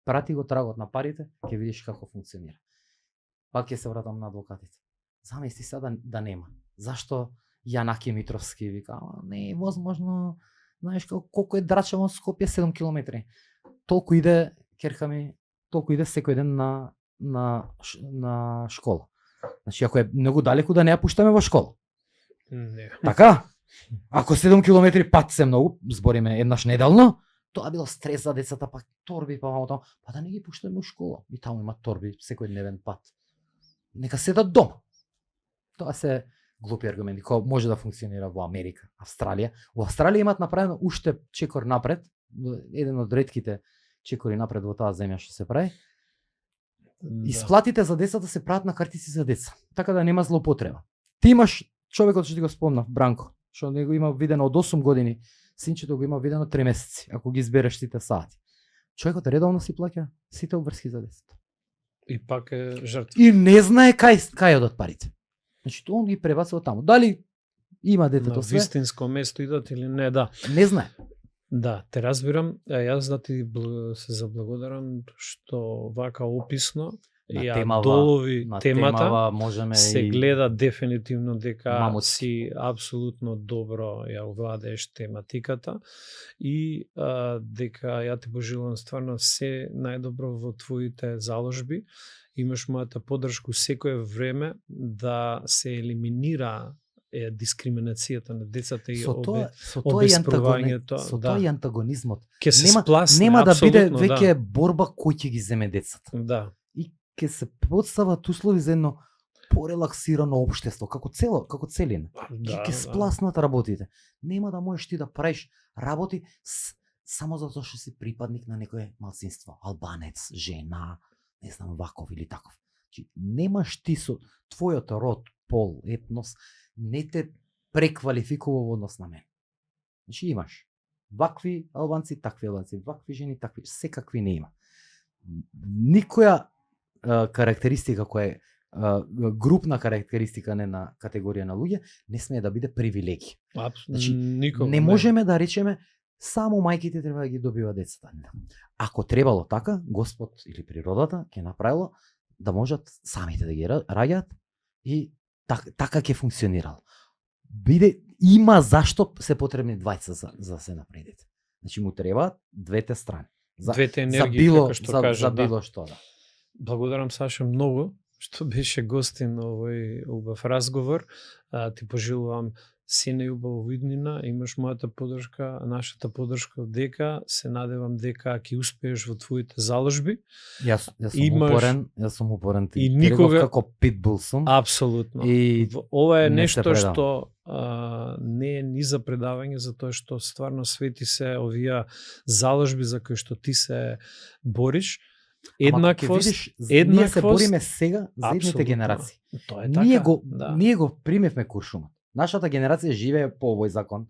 Прати го трагот на парите, ќе видиш како функционира. Пак ќе се вратам на адвокатите. Замисли се да нема. Зашто Јанаки Митровски вика, не е возможно, знаеш колку е Драчево Скопје 7 километри. Толку иде керхами, толку иде секој ден на школа. Значи ако е многу далеку да не ја пуштаме во школа. Не. Така? Ако 7 километри пат се многу, збориме еднаш неделно, тоа било стрес за децата, па торби, па мамо, па да не ги пуштаме во школа. И таму има торби секој дневен пат. Нека седат дома. Тоа се глупи аргументи, кој може да функционира во Америка, Австралија. Во Австралија имаат направено уште чекор напред, еден од ретките чекори напред во таа земја што се прави. Да. Исплатите за децата се прават на картици за деца, така да нема злоупотреба. Ти имаш човекот што ти го спомнав, Бранко, што него има видено од 8 години, синчето го има видено 3 месеци, ако ги избереш сите сати. Човекот редовно си плаќа сите обврски за децата. И пак е жртва. И не знае кај одат парите. Значи, он ги пребацува таму. Дали има детето На све? вистинско место идат или не, да. Не знае. Да, те разбирам. Јас да ти се заблагодарам што вака описно На ја темава- долови На темата. темава можеме Се и гледа дефинитивно дека Мамутски. си апсолутно добро ја овладееш тематиката и дека ја ти пожелувам стварно се најдобро во твоите заложби. Имаш мојата поддршка секое време да се елиминира дискриминацијата на децата и со тоа и обесправувањето, со да. тоа и антагонизмот. Ќе се спласне, Нема да биде апсолутно, веќе борба кој ќе ги земе децата. Да. И ќе се подстават услови за едно порелаксирано општество, како целина. Да, Ќе спласнат работите. Нема да можеш ти да правиш работи само затоа што си припадник на некое малцинство, албанец, жена, не знам, ваков или таков. Значи, немаш ти со твојот род, пол, етнос, не те преквалификува во однос на мен. Значи имаш вакви албанци, такви албанци, вакви жени, такви, секакви не има. Никоја карактеристика која е групна карактеристика не на категорија на луѓе не смее да биде привилегија. Значи, никога не можеме да речеме само мајките треба да ги добива децата. Ако требало така, Господ или природата ќе направило да можат самите да ги раѓаат и така ќе функционирало. Има зашто се потребни двајца за се направи дете. Значи му требаат двете страни. Двете енергии, како што кажа, за било што, да. Благодарам, Саша, многу што беше гостин на овој убав разговор. Ти пожелувам се најубаво во иднина, имаш мојата поддршка, нашата поддршка дека се надевам дека ќе успееш во твоите заложби. Јас сум упорен, и никога како питбул сум. Апсолутно. И ова е не нешто се предам. што не е ни за предавање, затоа што стварно свети се овие заложби за кои што ти се бориш. Еднаквост, ние се бориме сега за едните генерации. Тоа е така. Ние го примевме куршумот. Нашата генерација живее по овој закон.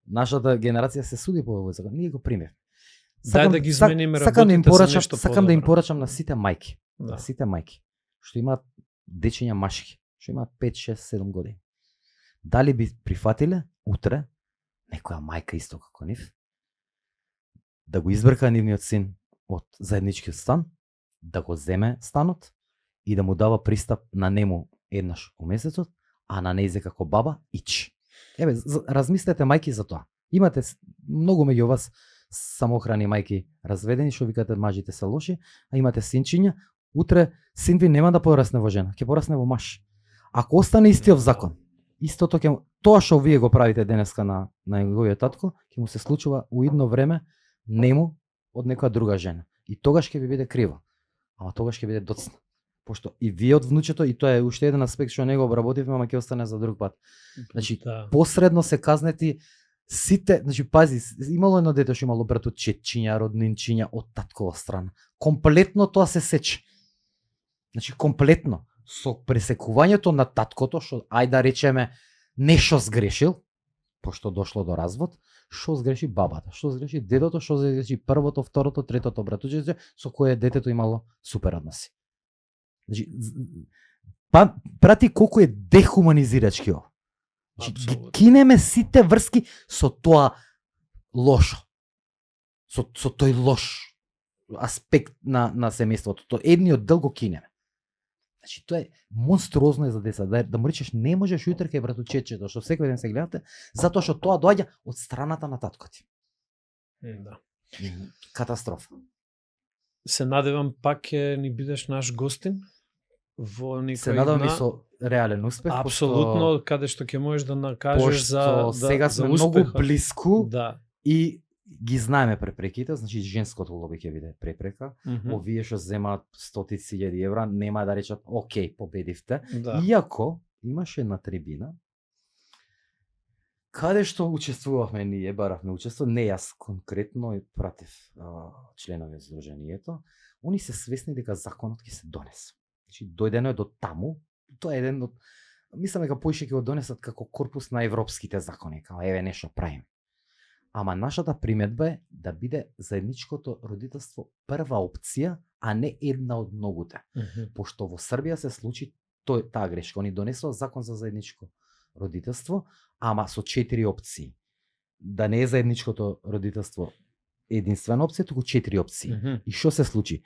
Нашата генерација се суди по овој закон. Ние го примевме. Дај да ги измениме работите за нешто подобро. Сакам да им порачам на сите мајки. Да. На сите мајки што имаат дечиња машки, што имаат 5, 6, 7 години. Дали би прифатиле утре некоја мајка исто како нив да го избрка нивниот син од заедничкиот стан, да го земе станот и да му дава пристап на нему еднаш во месецот, а на нејзе како баба ич. Еве, размислете мајки за тоа. Имате многу меѓу вас самохрани мајки разведени што викате мажите се лоши, а имате синчиња, утре син ви нема да порасне во жена, ќе порасне во маж. Ако остане истиот закон, истото ќе тоа што вие го правите денеска на неговиот татко, ќе му се случува у идно време нему од некоја друга жена. И тогаш ќе ви биде криво. Ама тогаш ќе биде доцна. Пошто и вие од внучето, и тоа е уште еден аспект што него обработивме, ама ќе остане за друг пат. Значи, посредно се казнети сите, значи пази, имало едно дете што имало братовчетчиња, роднинчиња од таткова страна. Комплетно тоа се сече. Значи комплетно со пресекувањето на таткото што ајде да речеме нешто сгрешил, пошто дошло до развод, што сгреши бабата, што сгреши дедото, што сгреши првото, второто, третото братовче со кое детето имало супер односи. Значи, прати колку е дехуманизирачки ова. Значи, ги кинеме сите врски со тоа лошо. Со тој лош аспект на семејството. Тоа едниот дел го кинеме. Значи, тоа е монструозно е за деца. Да му речеш, не можеш утре кај братовчетчето, што секој ден се гледате, затоа што тоа доаѓа од страната на татко ти. Да. Катастрофа. Се надевам пак ќе ни бидеш наш гостин во некој Се надевам и со реален успех. Апсолутно, каде што ќе можеш да накажеш за сега сме многу блиску. Да. И ги знаеме препреките, значи женското лоби ќе биде препрека. Овие што земаат стотици илјади евра нема да речат окей, победивте. Да. Иако имаше една трибина Каде што учествувавме ние, баравме учество, не јас конкретно и пратив членови од Сдруженијето, они се свесни дека законот ќе се донесе. Значи, дојдено е до таму, тоа е еден од, мислам дека поише ќе го донесат како корпус на европските закони, као еве нешто правиме. Ама нашата приметба е да биде заедничкото родителство прва опција, а не една од многуте. Пошто во Србија се случи таа грешка. Они донесоа закон за заедничко родителство, ама со 4 опции. Да не е заедничкото родителство единствена опција, туку 4 опции. И што се случи?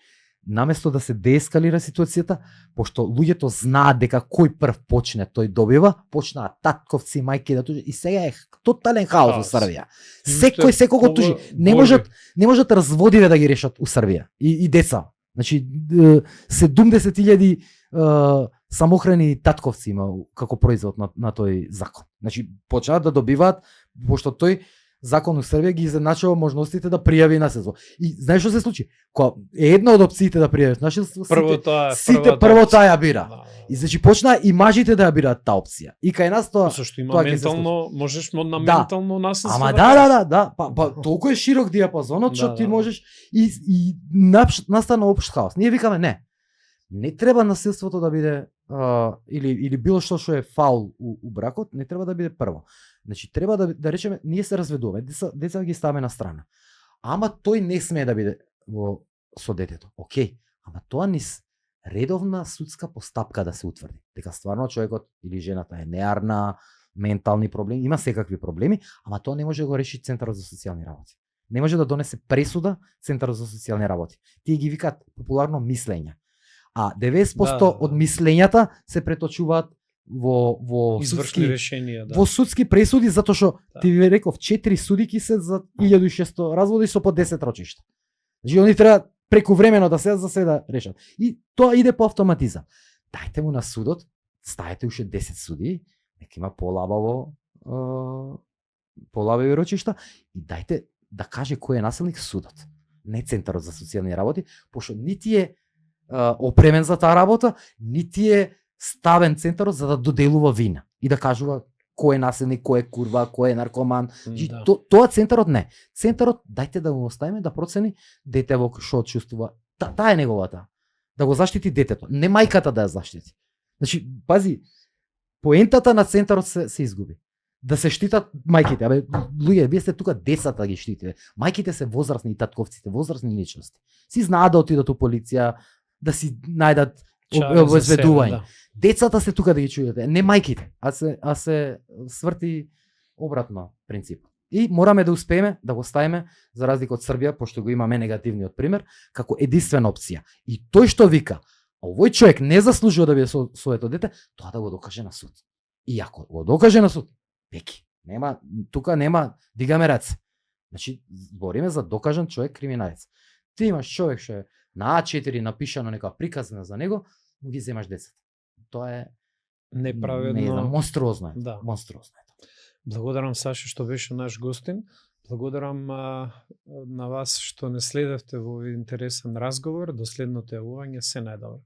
Наместо да се деескалира ситуацијата, пошто луѓето знаат дека кој прв почне, тој добива, почнаа татковци, мајки да тужи и сега е тотален хаос во Србија. Секој секого тужи. Не можат разводиве да ги решат у Србија и деца. Значи 70.000 самохрани татковци има како производ на тој закон. Значи почнаа да добиваат, пошто тој закон у Србија ги изедначува можностите да пријави наследство. И знаеш што се случи? Кога е една од опциите да пријавиш наследство, сите прво таа ја бира. И значи почнаа и мажите да ја бираат таа опција. И кај нас тоа зашто има ментално, можеш на ментално наследство. Ама па толку е широк диапазонот што ти можеш и настана општ хаос. Ние викаме не треба наследството да биде или било што е фаул у бракот, не треба да биде прво. Значи треба да речеме ние се разведуваме, деца ги ставаме на страна. Ама тој не смее да биде со детето. Океј, ама тоа низ редовна судска постапка да се утврди. Дека стварно човекот или жената е неарна, ментални проблеми, има секакви проблеми, ама тоа не може да го реши Центарот за социјални работи. Не може да донесе пресуда Центарот за социјални работи. Тие ги викаат популарно мислења. А 90% од мислењата се преточуваат во извршни решенија, во судски пресуди, затоа што ти ви реков 4 судики се за 1600 разводи со по 10 рочишта. Значи они треба прекувремено да се за се да решат. И тоа иде по автоматизам. Дајте му на судот, ставете уште 10 суди, нека има полабави рочишта и дајте да каже кој е насилник судот, не Центарот за социјални работи, пошто нити е опремен за таа работа, нити е ставен Центарот за да доделува вина и да кажува кој е насилник, кој е курва, кој е наркоман. Тоа Центарот не. Центарот дајте да го оставиме да процени детево што чувствува. Таа е неговата. Да го заштити детето, не мајката да ја заштити. Значи, пази, поентата на Центарот се изгуби. Да се штитат мајките. Абе, луѓе, вие сте тука децата ги штитите. Мајките се возрастни и татковците, возрастни личности. Си знаат да отидат у полиција, да си најдат обезведување. Децата се тука да ги чујате, не мајките, а се сврти обратно принцип. И мораме да успееме да го ставиме, за разлика од Србија, пошто го имаме негативниот пример, како единствена опција. И тој што вика, овој човек не заслужува да биде со своето дете, тоа да го докаже на суд. И ако го докаже на суд, пеки, тука нема дигаме раце. Значи, збориме за докажан човек криминалец. Ти имаш човек што е на А4 напишано нека приказна за него, но ги земаш децата. Тоа е неправедно. Не знам, монструозно е. Да. Монструозно е. Благодарам, Сашо, што беше наш гостин. Благодарам на вас што не следевте во интересен разговор. До следното јавување, се најдобро.